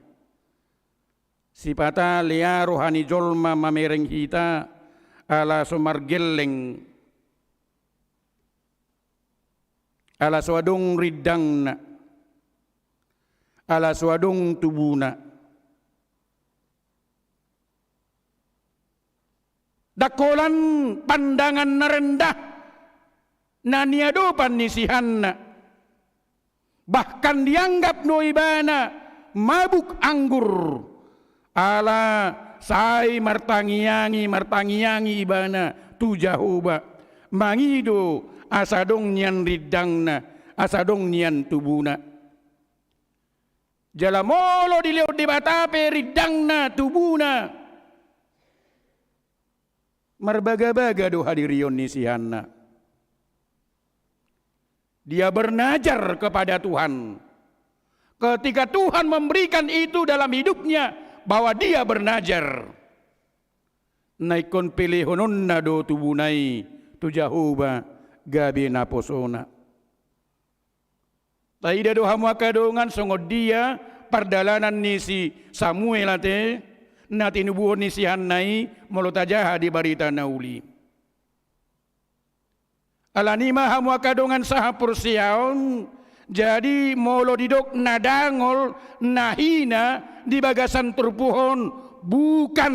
Sipata lea roha ni jolma mamereng hita, ala so margelleng, ala so adong rindangna, ala so adong tubuna. Ndang holan pandangan na rendah na niadopan ni si Hanna. Bahkan dianggap do ibana mabuk anggur. Ala sai martangiangi, martangiangi ibana tu Jahowa. Mangido asa adong nian rindangna, asa adong nian tubuna. Jala molo dilehon Debata pe rindangna, tubuna, marbagabaga do hadirion ni si Hanna. Dia bernazar kepada Tuhan. Ketika Tuhan memberikan itu dalam hidupnya, bahwa dia bernazar. na ingkon pelehononna do tubuna i tu Jahowa gabe naposona. Taida do hamu angka dongan songon dia pardalanan ni si Samuel ate, na tinubuhon ni si Hanna i, molo tajaha di barita na uli. Alani i ma hamu angka dongan sahaporseaon, jadi molo didok na dangol, na hina di bagasan turpuk on, bukan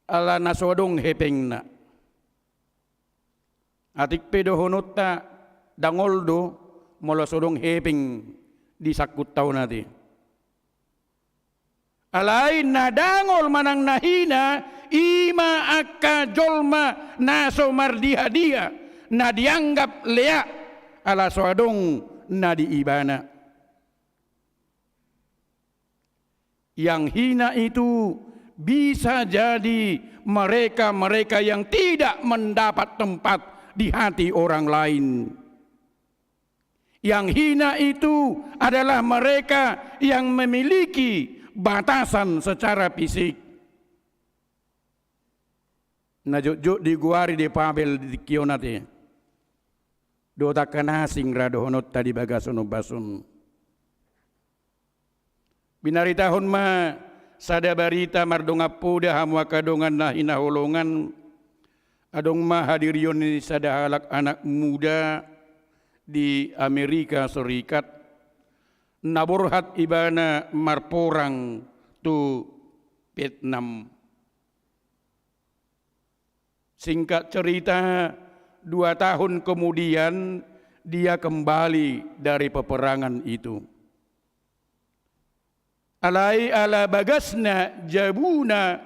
ala na so adong hepengna. Atik pe dohononta dangol do molo so adong hepeng di sangkutta on ate. Alai na dangol manang na hina, i ma angka jolma na so mardiha-diha, na dianggap leak, ala so adong na di ibana. Yang hina itu bisa jadi mereka-mereka yang tidak mendapat tempat di hati orang lain. Yang hina itu adalah mereka yang memiliki batasan secara fisik. Na jotjot digoari di Babel di tingki on ate. Dohot angka na asing ra dohononta di bagasan ombas on. Binaritahon ma sada barita mardongan poda hamu angka dongan na hinaholongan. Adong ma hadirion ni sada halak anak muda di Amerika Serikat, na borhat ibana marporang tu Vietnam. Singkat cerita, dua tahun kemudian dia kembali dari peperangan itu. Alai ala bagasna jabuna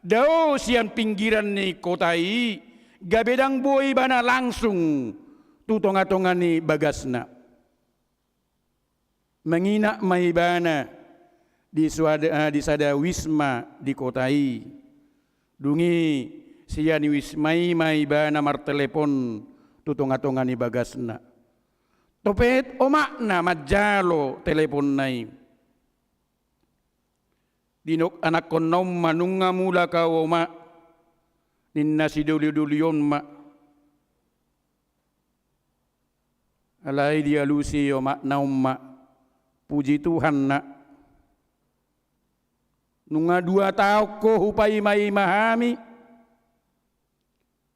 dao sian pinggiran ni kota i, gabe ndang boi ibana langsung tu tonga-tonga ni bagasna. Menginap ma ibana di suada-, di sada wisma di kota i. Dung i sian wisma i ma ibana martelepon tu tonga-tonga ni bagasna. Topet omakna manjalo teleponna i. Didok anakkonna on ma, nunga mulak au omak, ninna sidoli-doli on ma. Alai dialusi omakna on ma, puji Tuhan nak, nunga dua taon ho hupaima-ima hami.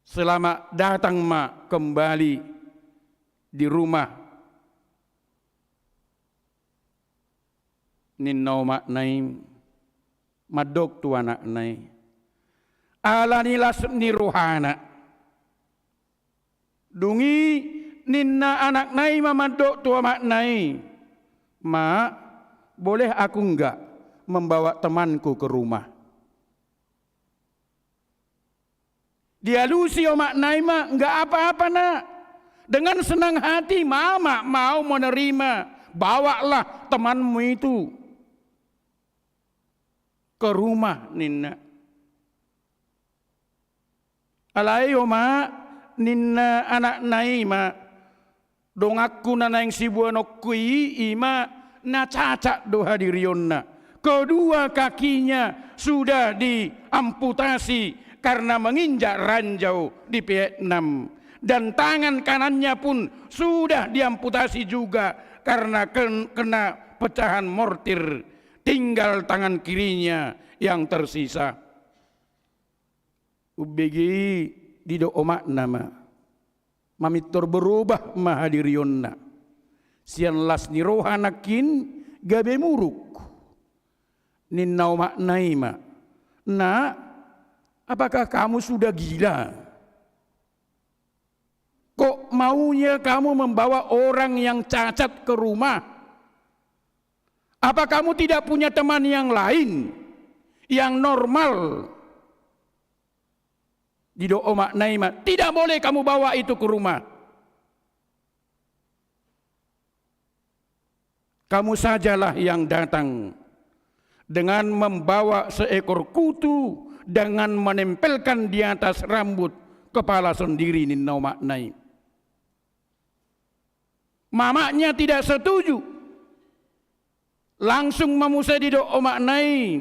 Selamat datang ma kembali di rumah, ninna omakna i mandok tu anakna i. Ala ni las ni rohana. Dung i ninna anakna i ma mandok tu omakna i, "Mak, boleh aku enggak membawa temanku ke rumah?" Dialusi omakna i ma, "Enggak apa-apa nak. Dengan senang hati mama mau menerima. Bawalah temanmu itu ke rumah," ninna. "Alai omak," ninna anakna i ma, "donganku na naeng siboanonku i, i ma na cacat do hadirionna. Kedua kakinya sudah diamputasi karena menginjak ranjau di Vietnam. Dan tangan kanannya pun sudah diamputasi juga karena ken-, kena pecahan mortir. Tinggal tangan kirinya yang tersisa." Umbege i didok omakna ma, mamintor berubah ma hadirionna. Sian las ni roha nangkin gabe muruk. Ninna omakna i ma, "Nak, apakah kamu sudah gila? Kok maunya kamu membawa orang yang cacat ke rumah? Apa kamu tidak punya teman yang lain, yang normal?" Didok omakna i ma, "Tidak boleh kamu bawa itu ke rumah. Kamu sajalah yang datang dengan membawa seekor kutu, dengan menempelkan di atas rambut kepala sendiri," ninna omakna i. Mamanya tidak setuju. Langsung ma muse didok omakna i,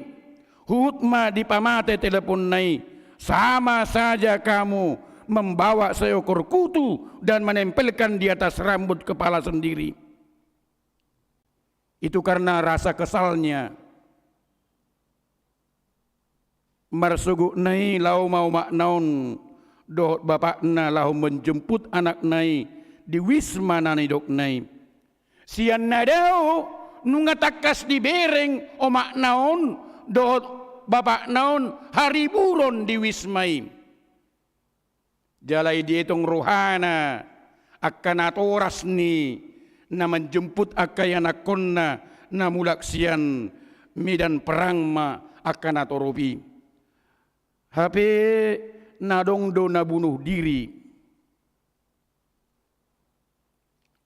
Huhut ma dipamate teleponna i, sama saja kamu membawa seekor kutu dan menempelkan di atas rambut kepala sendiri. Itu karena rasa kesalnya. Marsogotna i laho ma omakna on dohot bapakna laho menjemput anakna i di wisma na nidokna i. Sian na dao nunga tangkas dibereng omakna on dohot bapakna on hariburon di wisma i. Jala i dietong rohana angka natoras ni na manjemput angka ianakkonna na mulak sian medan perang ma angka natorop i. Hape na adong do na bunuh diri,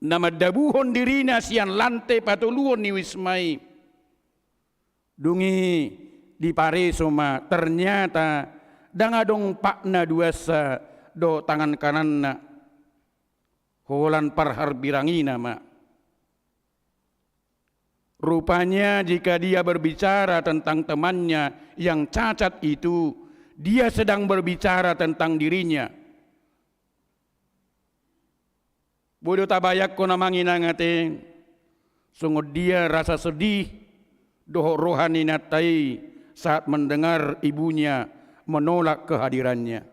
na mandabuhon dirina sian lante patoluhon ni wisma i. Dung i dipareso ma, ternyata ndang adong patna duansa dohot tangan kananna. Holan parharbirangina ma. Rupanya jika dia berbicara tentang temannya yang cacat itu, dia sedang berbicara tentang dirinya. Boi do tabayangkon amang inang ate, songon dia rasa sedih dohot roha ni inanta i saat mendengar ibunya menolak kehadirannya.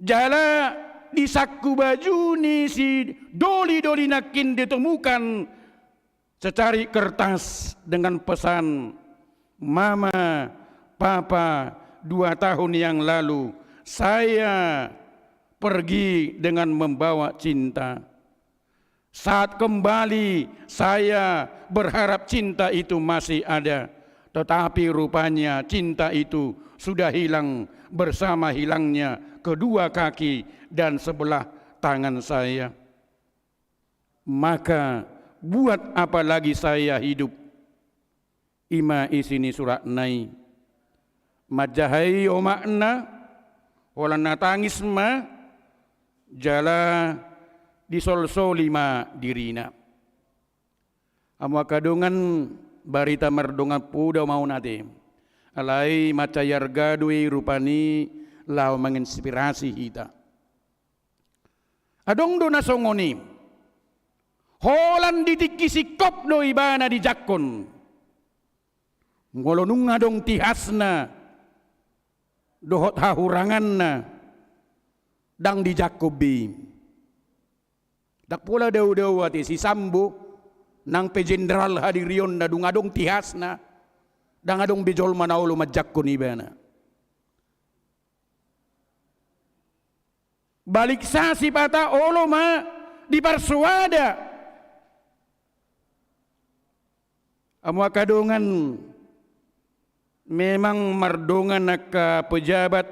Jala di sangku baju ni si doli-doli nangkin ditemukan secarik kertas dengan pesan, "Mama, Papa, dua tahun yang lalu saya pergi dengan membawa cinta. Saat kembali, saya berharap cinta itu masih ada. Tetapi rupanya cinta itu sudah hilang bersama hilangnya kedua kaki dan sebelah tangan saya. Maka buat apa lagi saya hidup?" I ma isi ni suratna i. Manjaha i omakna, holan na tangis ma, jala disolsoli ma dirina. Amu angka dongan, barita mardongan poda ma on ate. Alai mansai arga do i rupani laho manginspirasi hita. Adong do na songon i. Holan di tingki singkop do ibana dijangkon. Molo nunga adong tihasna dohot hahuranganna, ndang dijangkon be i. Ndang pola dao-dao ate si Sambo, nang pe jenderal hadirionna, dung adong tihasna, ndang adong be jolma na olo manjangkon ibana. Baliksa sipata olo ma diparsoada. Amu angka dongan, memang mardongan angka pejabat,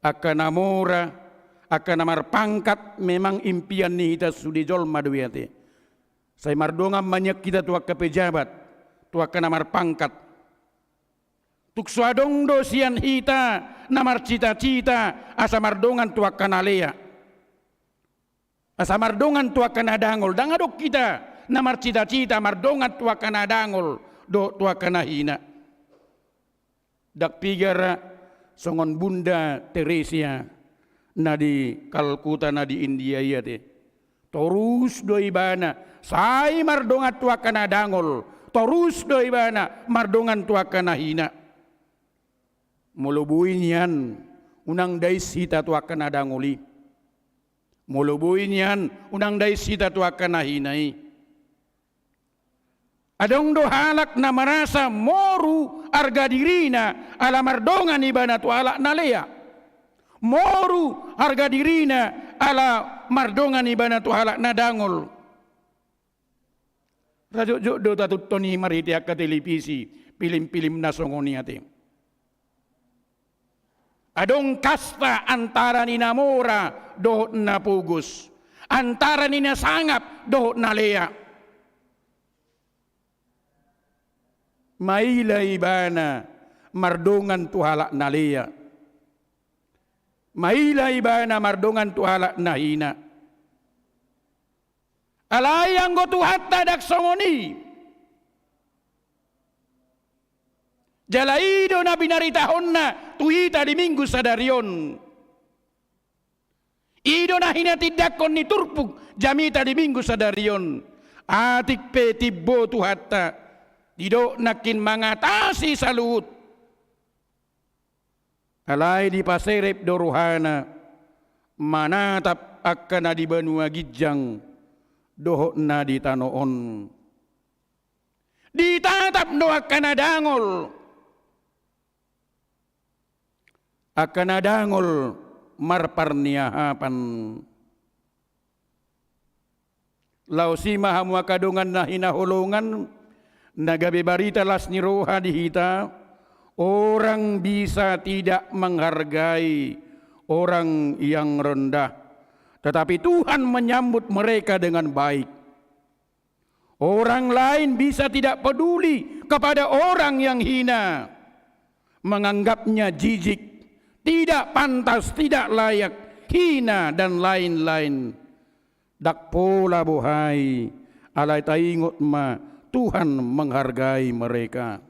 angka na mora, angka na marpangkat, memang impian ni hita sude jolma do i ate. Sai mardongan ma nian hita tu angka pejabat, tu angka na marpangkat. Tung so adong do sian hita na marcita-cita asa mardongan tu angka na lea, asa mardongan tu angka na dangol. Ndang adong hita na marcita-cita mardongan tu angka na dangol dohot tu angka na hina. Ndang piga ra songon Bunda Teresia na di Kalkuta na di India i ate. Torus do ibana sai mardongan tu angka na dangol, torus do ibana mardongan tu angka na hina. Molo boi nian, unang dais hita tu angka na dangol i. Molo boi nian, unang dais hita tu angka na hina i. Adong do halak na marasa moru arga dirina ala mardongan ibana tu halak na lea. Moru arga dirina ala mardongan ibana tu halak na dangol. Ra jotjot do tatuthon i marhite angka televisi, pilim-pilim na songon i ate. Adong kasta antara ni na mora dohot na pogos, antara ni na sangap dohot na lea. Maila ibana mardongan tu halak na lea. Maila ibana mardongan tu halak na hina. Alai anggo Tuhanta ndang songon i. Jala i do na binaritahonna tu hita di Minggu sadari on. I do na hinatindangkon ni turpuk jamita di Minggu sadari on. Atik pe timbo Tuhanta, didok nangkin mangatasi saluhut. Alai dipaserep do rohana manatap angka na di banua ginjang dohot na di tano on. Ditatap do angka na dangol. Angka na dangol marparniahapan. Laos i ma hamu angka dongan na hinaholongan, na gabe barita las ni roha di hita, orang bisa tidak menghargai orang yang rendah, tetapi Tuhan menyambut mereka dengan baik. Orang lain bisa tidak peduli kepada orang yang hina, menganggapnya jijik, tidak pantas, tidak layak, hina, dan lain-lain. Ndang pola bohai, alai taingot ma, Tuhan menghargai mereka.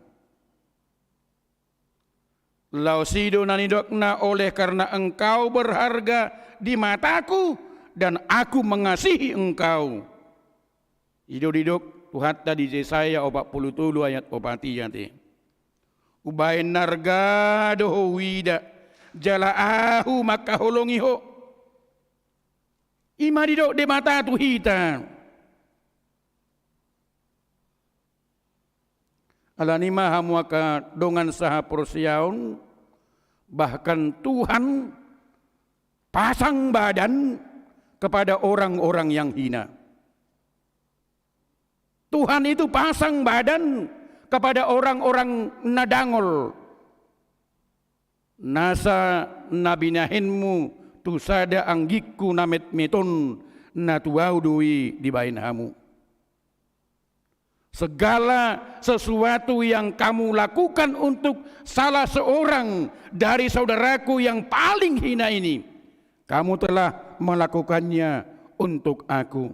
Laos i do na nidokna, oleh karena engkau berharga di mataku dan aku mengasihi engkau. I do didok Tuhanta di Jesaya opat pulu tolu ayat opat i ate. Umbahen arga do ho huida, jala ahu mangkaholongi ho. I ma didok Debata tu hita. Alani i ma hamu angka dongan sahaporseaon, bahkan Tuhan pasang badan kepada orang-orang yang hina. Tuhan itu pasang badan kepada orang-orang na dangol. Nasa na binahenmu tu sada anggingku na metmet on, na tu ahu do i dibahen hamu. Segala sesuatu yang kamu lakukan untuk salah seorang dari saudaraku yang paling hina ini, kamu telah melakukannya untuk aku.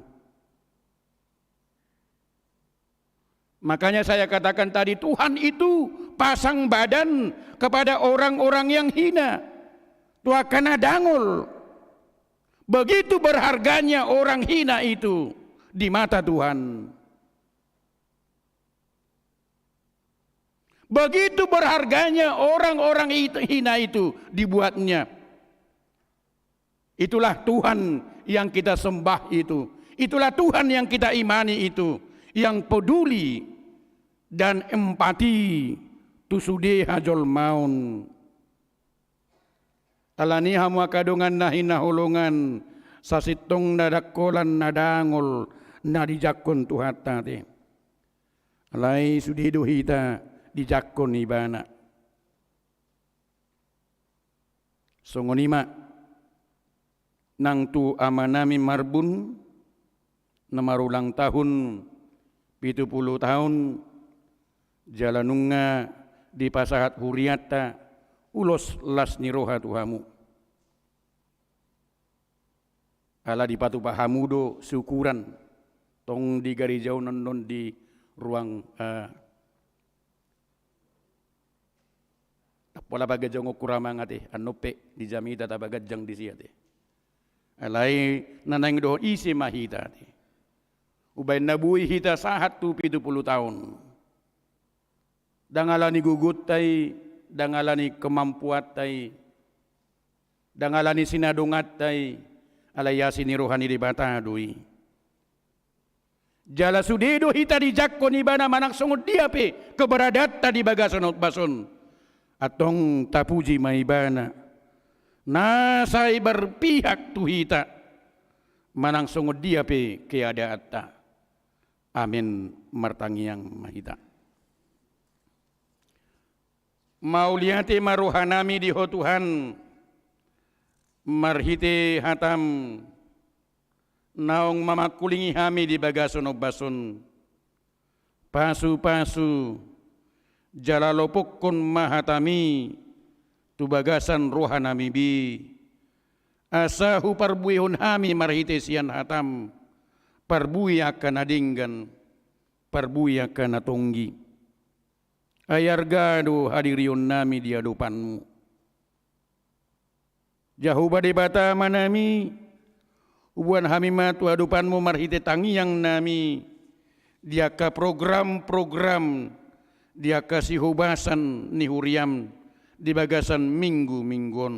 Makanya saya katakan tadi, Tuhan itu pasang badan kepada orang-orang yang hina. Tu angka na dangol. Begitu berharganya orang hina itu di mata Tuhan. Begitu berharganya orang-orang it-, hina itu dibuatnya. Itulah Tuhan yang kita sembah itu. Itulah Tuhan yang kita imani itu. Yang peduli dan empati tu sude hajolmaon. Alani i hamu angka dongan na hinaholongan, sasintongna ndang holan na dangol na dijangkon Tuhanta ate. Alai sude do hita dijangkon Ibana. Songon i ma nang tu amanami Marbun na marulang tahun pitu pulu taon, jala nunga dipasahat hurianta ulos las ni roha tu hamu. Ala dipatupa hamu do syukuran, tong di gareja on annon di ruang, eh, Ndang pola paganjangonku ra amang ate, annon pe di jamita tapaganjang disi ate. Alai na naeng dohot ise ma hita ate. Umbahen na boi hita sahat tu pitu pulu taon. Ndang alani gogonta i, ndang alani kemampuanta i, ndang alani sinadonganta i, alai asi ni roha ni Debata do i. Jala sude do hita dijangkon Ibana manang songon dia pe keberadaanta di bagasan ombas on. Antong tapuji ma Ibana. Na sai berpihak tu hita manang songon dia pe keadaanta. Amen. Martangiang ma hita. Mauliate ma rohanami di Ho Tuhan, marhite hataM, naung mamangkulingi hami di bagasan ombas on. Pasupasu, jala lopokkon ma hataMi tu bagasan rohanami be. Asa huparbuehon hami marhite sian hataM, parbue angka na denggan, parbue angka na tonggi. Ai arga do hadirionnami di adopanmu. Jahowa Debata Amanami, huboan hami ma tu adopanmu marhite tangiangnami di angka program-program, di angka sihobasan ni huriam di bagasan minggu-minggu on.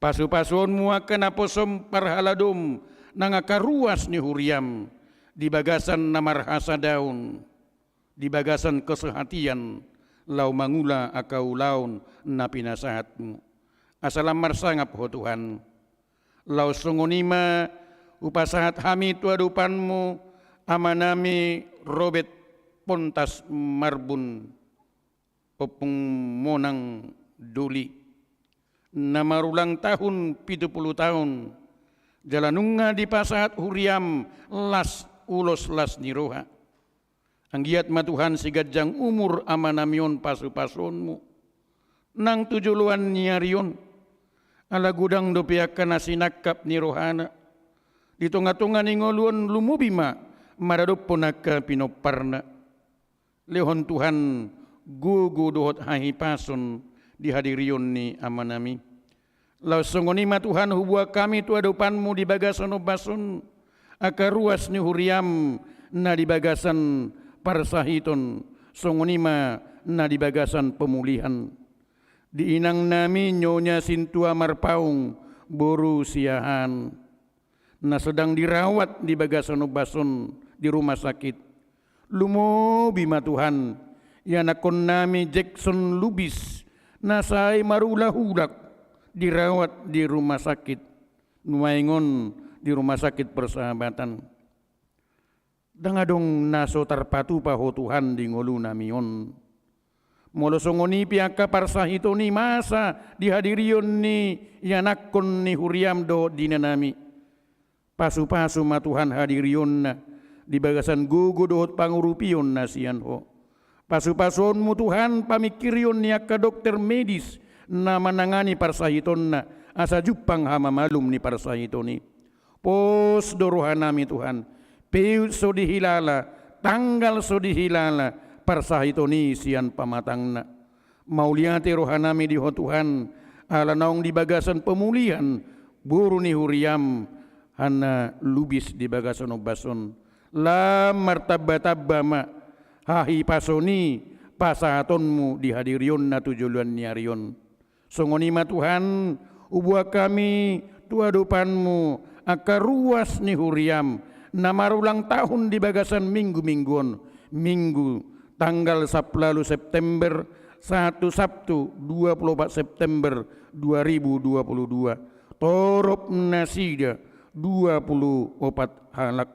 Pasu-pasuonmu angka naposom parhaladom nang angka ruas ni huriam di bagasan na marhasadaon, di bagasan kesehatian, laho mangula angka ulaon na pinasahatmu. Asa lam marsangap ho Tuhan. Laos songon i ma hupasahat hami tu adopanmu amanami Robert Pontas Marbun, Ompung Monang Doli, na marulang tahun pitu pulu tahun, jala nunga dipasahat huriam las ulos las ni roha. Anggiat ma Tuhan siganjang umur amanami on pasu-pasuonmu nang tu joloan ni ari on. Ala godang dope angka na sinangkap ni rohana di tonga-tonga ni ngolu on, lumobi ma maradophon angka pinomparna. Lehon Tuhan gogo dohot hahipason di hadirion ni amanami. Laos songon i ma Tuhan huboan hami tu adopanmu di bagasan ombas on angka ruas ni huriam na di bagasan parsahiton, songon i ma na di bagasan pemulihan. Di inangnami Nyonya Sintua Marpaung boru Siahaan na sedang dirawat di bagasan ombas on di rumah sakit. Lumobi ma Tuhan ianakkonnami Jackson Lubis na sai marulak-ulak dirawat di rumah sakit, nuaeng on di Rumah Sakit Persahabatan. Ndang adong na so tarpatupa ho Tuhan di ngolunami on. Molo songon i pe angka parsahiton i masa di hadirion ni ianakkon ni huriam dohot di inanami, pasu-pasu ma Tuhan hadirionna di bagasan gogo dohot pangurupion na sian ho. Pasu-pasuonmu Tuhan pamingkirion ni angka dokter medis na manangani parsahitonna, asa jumpang hamamalum ni parsahiton i. Pos do rohanami Tuhan, peut so dihilala, tanggal so dihilala parsahiton i sian pamatangna. Mauliate rohanami di ho Tuhan, ala naung di bagasan pemulihan boru ni huriam Hanna Lubis di bagasan ombas on. Lam martamba-tamba ma hahipason i pasahatonmu di hadirionna tu joloan ni ari on. Songon i ma Tuhan, huboan hami tu adopanmu angka ruas ni huriam na marulang tahun di bagasan minggu-minggu on. Minggu tanggal sampulu ualu September sahat tu Sabtu dua pulu opat September dua ribu dua pulu dua. Torop nasida dua pulu opat halak.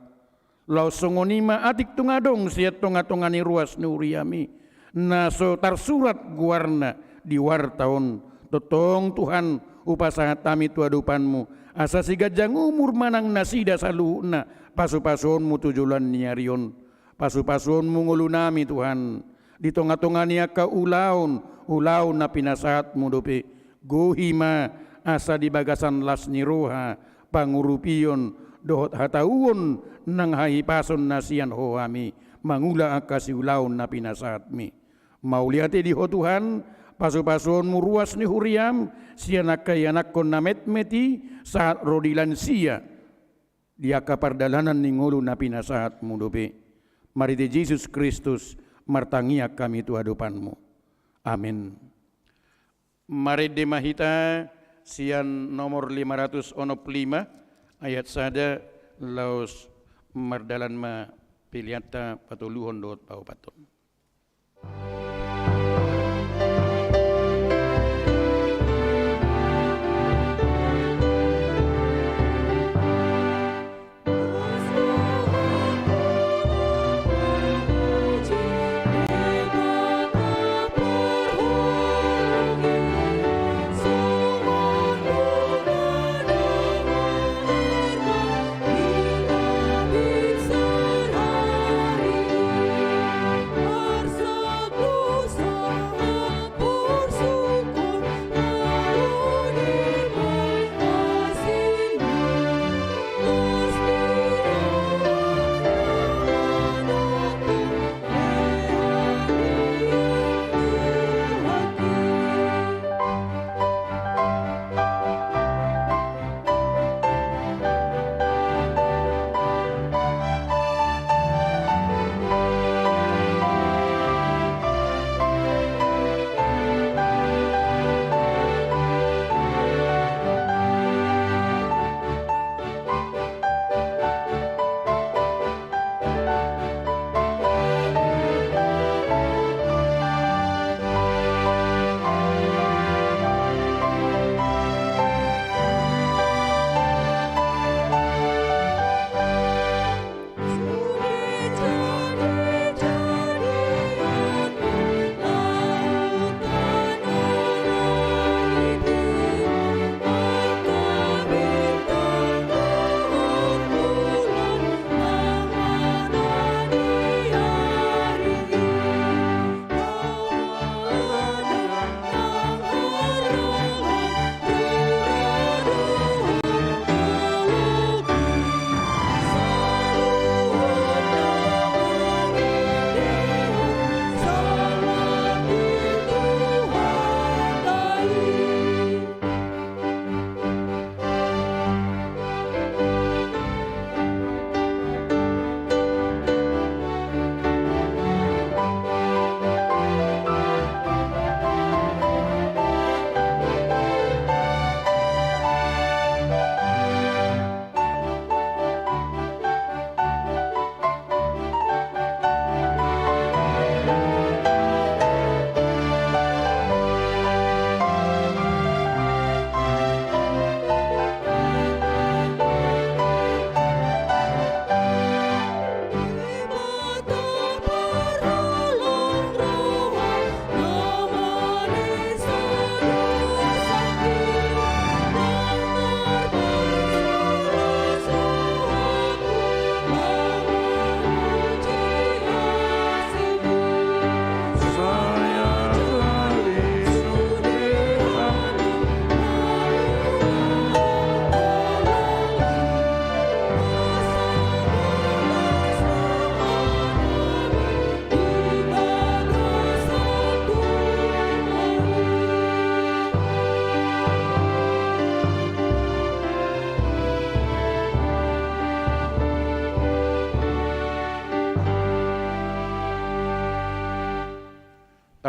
Laos songon i ma atik tung adong sian tonga-tonga ni ruas ni huriami na so tarsurat goarna di warta on. Tongtong Tuhan, hupasahat hami tu adopanmu asa siganjang umur ma nang nasida saluhutna pasu-pasuonmu tu joloan ni ari on. Pasu-pasuonmu ngolunami Tuhan di tonga-tonga ni angka ulaon, ulaon na pinasahatmu dope. Gohi ma asa di bagasan las ni roha, pangurupion dohot hatauon nang hahipason na sian ho hami mangula angka siulaon na pinasahatmi. Mauliate di ho Tuhan, pasu-pasuonmu ruas ni huriam sian angka ianakkon na metmet i sahat ro di lansia di angka pardalanan ni ngolu na pinasahatmu dope. Marhite Jesus Kristus martangiang hami tu adopanmu. Amen. Marende ma hita sian nomor lima ratus onom pulu lima ayat sada laos mardalan ma peleanta patoluhon dohot paopathon.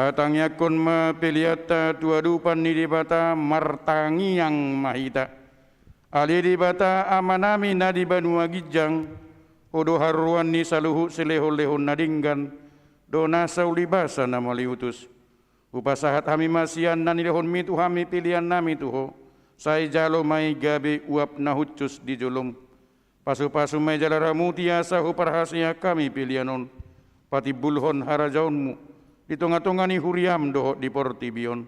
Tatangiangkon ma peleanta tu adopan ni Debata, martangiang ma hita. Ale Debata Amanami na di banua ginjang, Ho do haroroan ni saluhut silehonlehon na denggan dohot nasa ulibasa na mauliutus. Hupasahat hami ma sian na nilehonMi tu hami peleannami tu Ho, sai jalo ma i gabe uap na hushus di joloM. Pasupasu ma i jala ramuti asa huparhaseang hami pelean on patimbulhon harajaonMu di tongatonga ni huriaM dohot di portibi on.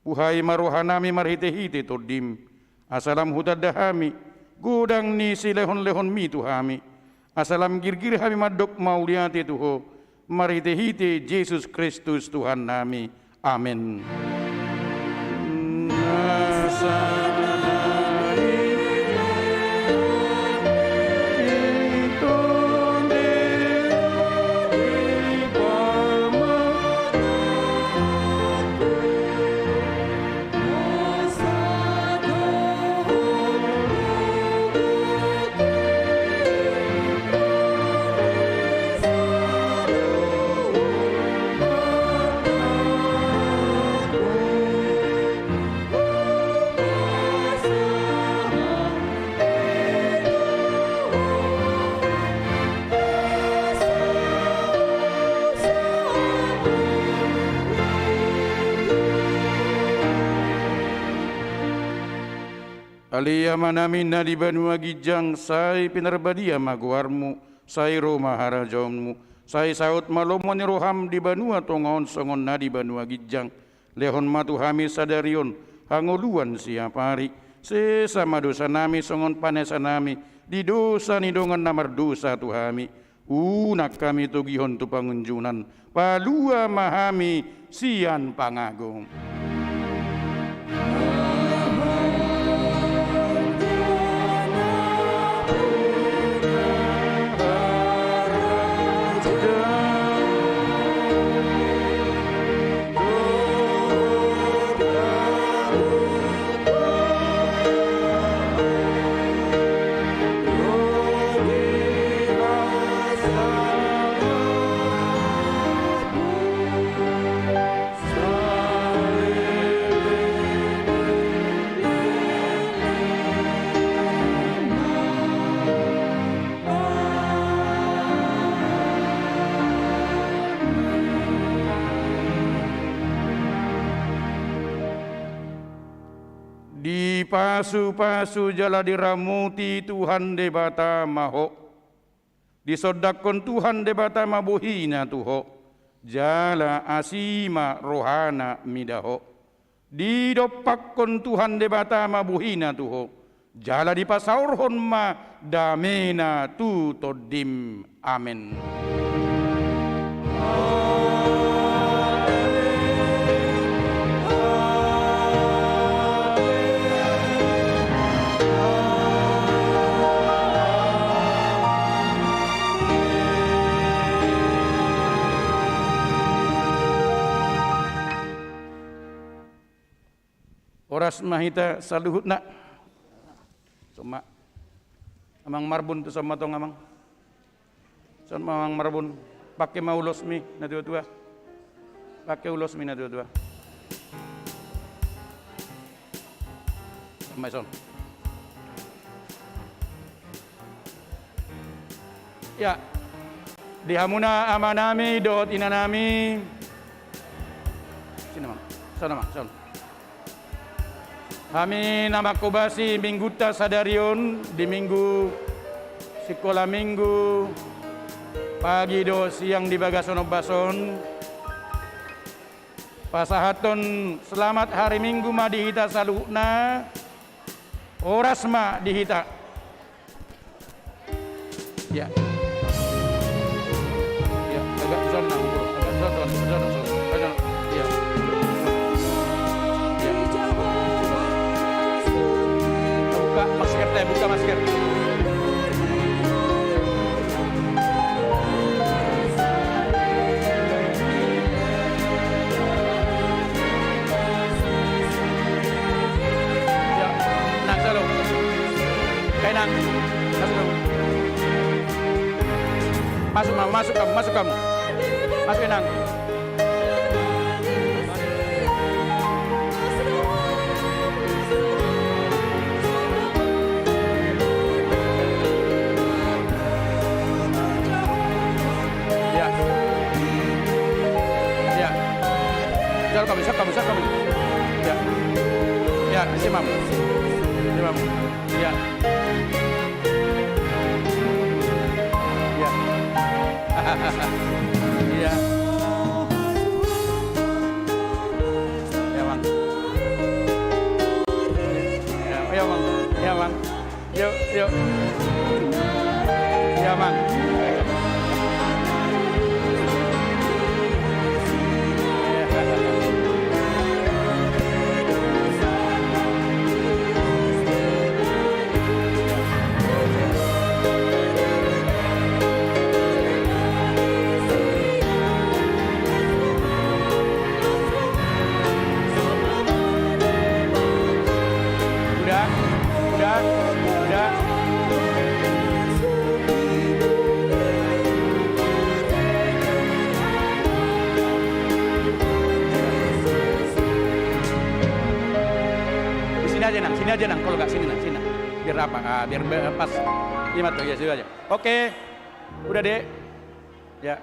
Buhai ma rohanami marhitehite TondiM, asa lam hutanda hami godang ni silehonlehonMi tu hami, asa lam girgir hami mandok mauliate tu Ho, marhitehite Jesus Kristus Tuhannami. Amen. Ale Amanami na di banua ginjang, sai pinarbadia ma goarMu, sai ro ma harajaonMu, sai saut ma lomo ni rohaM di banua tonga on songon na di banua ginjang. Lehon ma tu hami sadari on hangoluan siap ari. Sesa ma dosanami songon panesanami di dosa ni dongan na mardosa tu hami. Unang hami togihon tu pangunjunan. Palua ma hami sian pangago. Dipasupasu jala diramuti Tuhan Debata ma ho. Disondangkon Tuhan Debata ma bohiNa tu ho, jala asi ma rohaNa mida ho. Didompakkon Tuhan Debata ma bohiNa tu ho, jala dipasaorhon ma dameNa tu tondim. Amen. Horas ma hita saluhutna. Son ma. Amang Marbun, tu son ma tong, Amang. Son ma, Amang Marbun. Pake ma ulosmi, natuatua. Pake ulosmi, natuatua. Son ma, son. Ya. Di hamuna amanami dohot inanami. Sini, Amang. Son, Amang, son. Hami na manghobasi minggunta sadari on di minggu sikola minggu, pagi dohot siang di bagasan ombas on. Pasahathon selamat hari Minggu ma di hita saluhutna. Horas ma di hita. Ya. Ya, agak zona, agak zona, zona, zona, zona. Ya. Ya. Buka masker, teh, buka masker. Ya, nang, salo. Eh, nang. Masuk, nang. Masuk, nang. Masuk kamu, masuk kamu. Masuk, nang. Sokam, sokam, sokam. Ya. Ya, isi mam. Isi mam. Ya. Ya. Ya. Ya, Bang. Ya, ya, Bang. Ya, Bang. Yuk, yuk. Ya, Bang. Udah, udah, udah. Di sini aja, Nang, sini aja, Nang, kalau nggak sini, Nang, sini, Nang. Biar apa? Ah, biar, biar pas. Iya, Mat, ya, sini aja. Oke. Udah, Dek. Ya.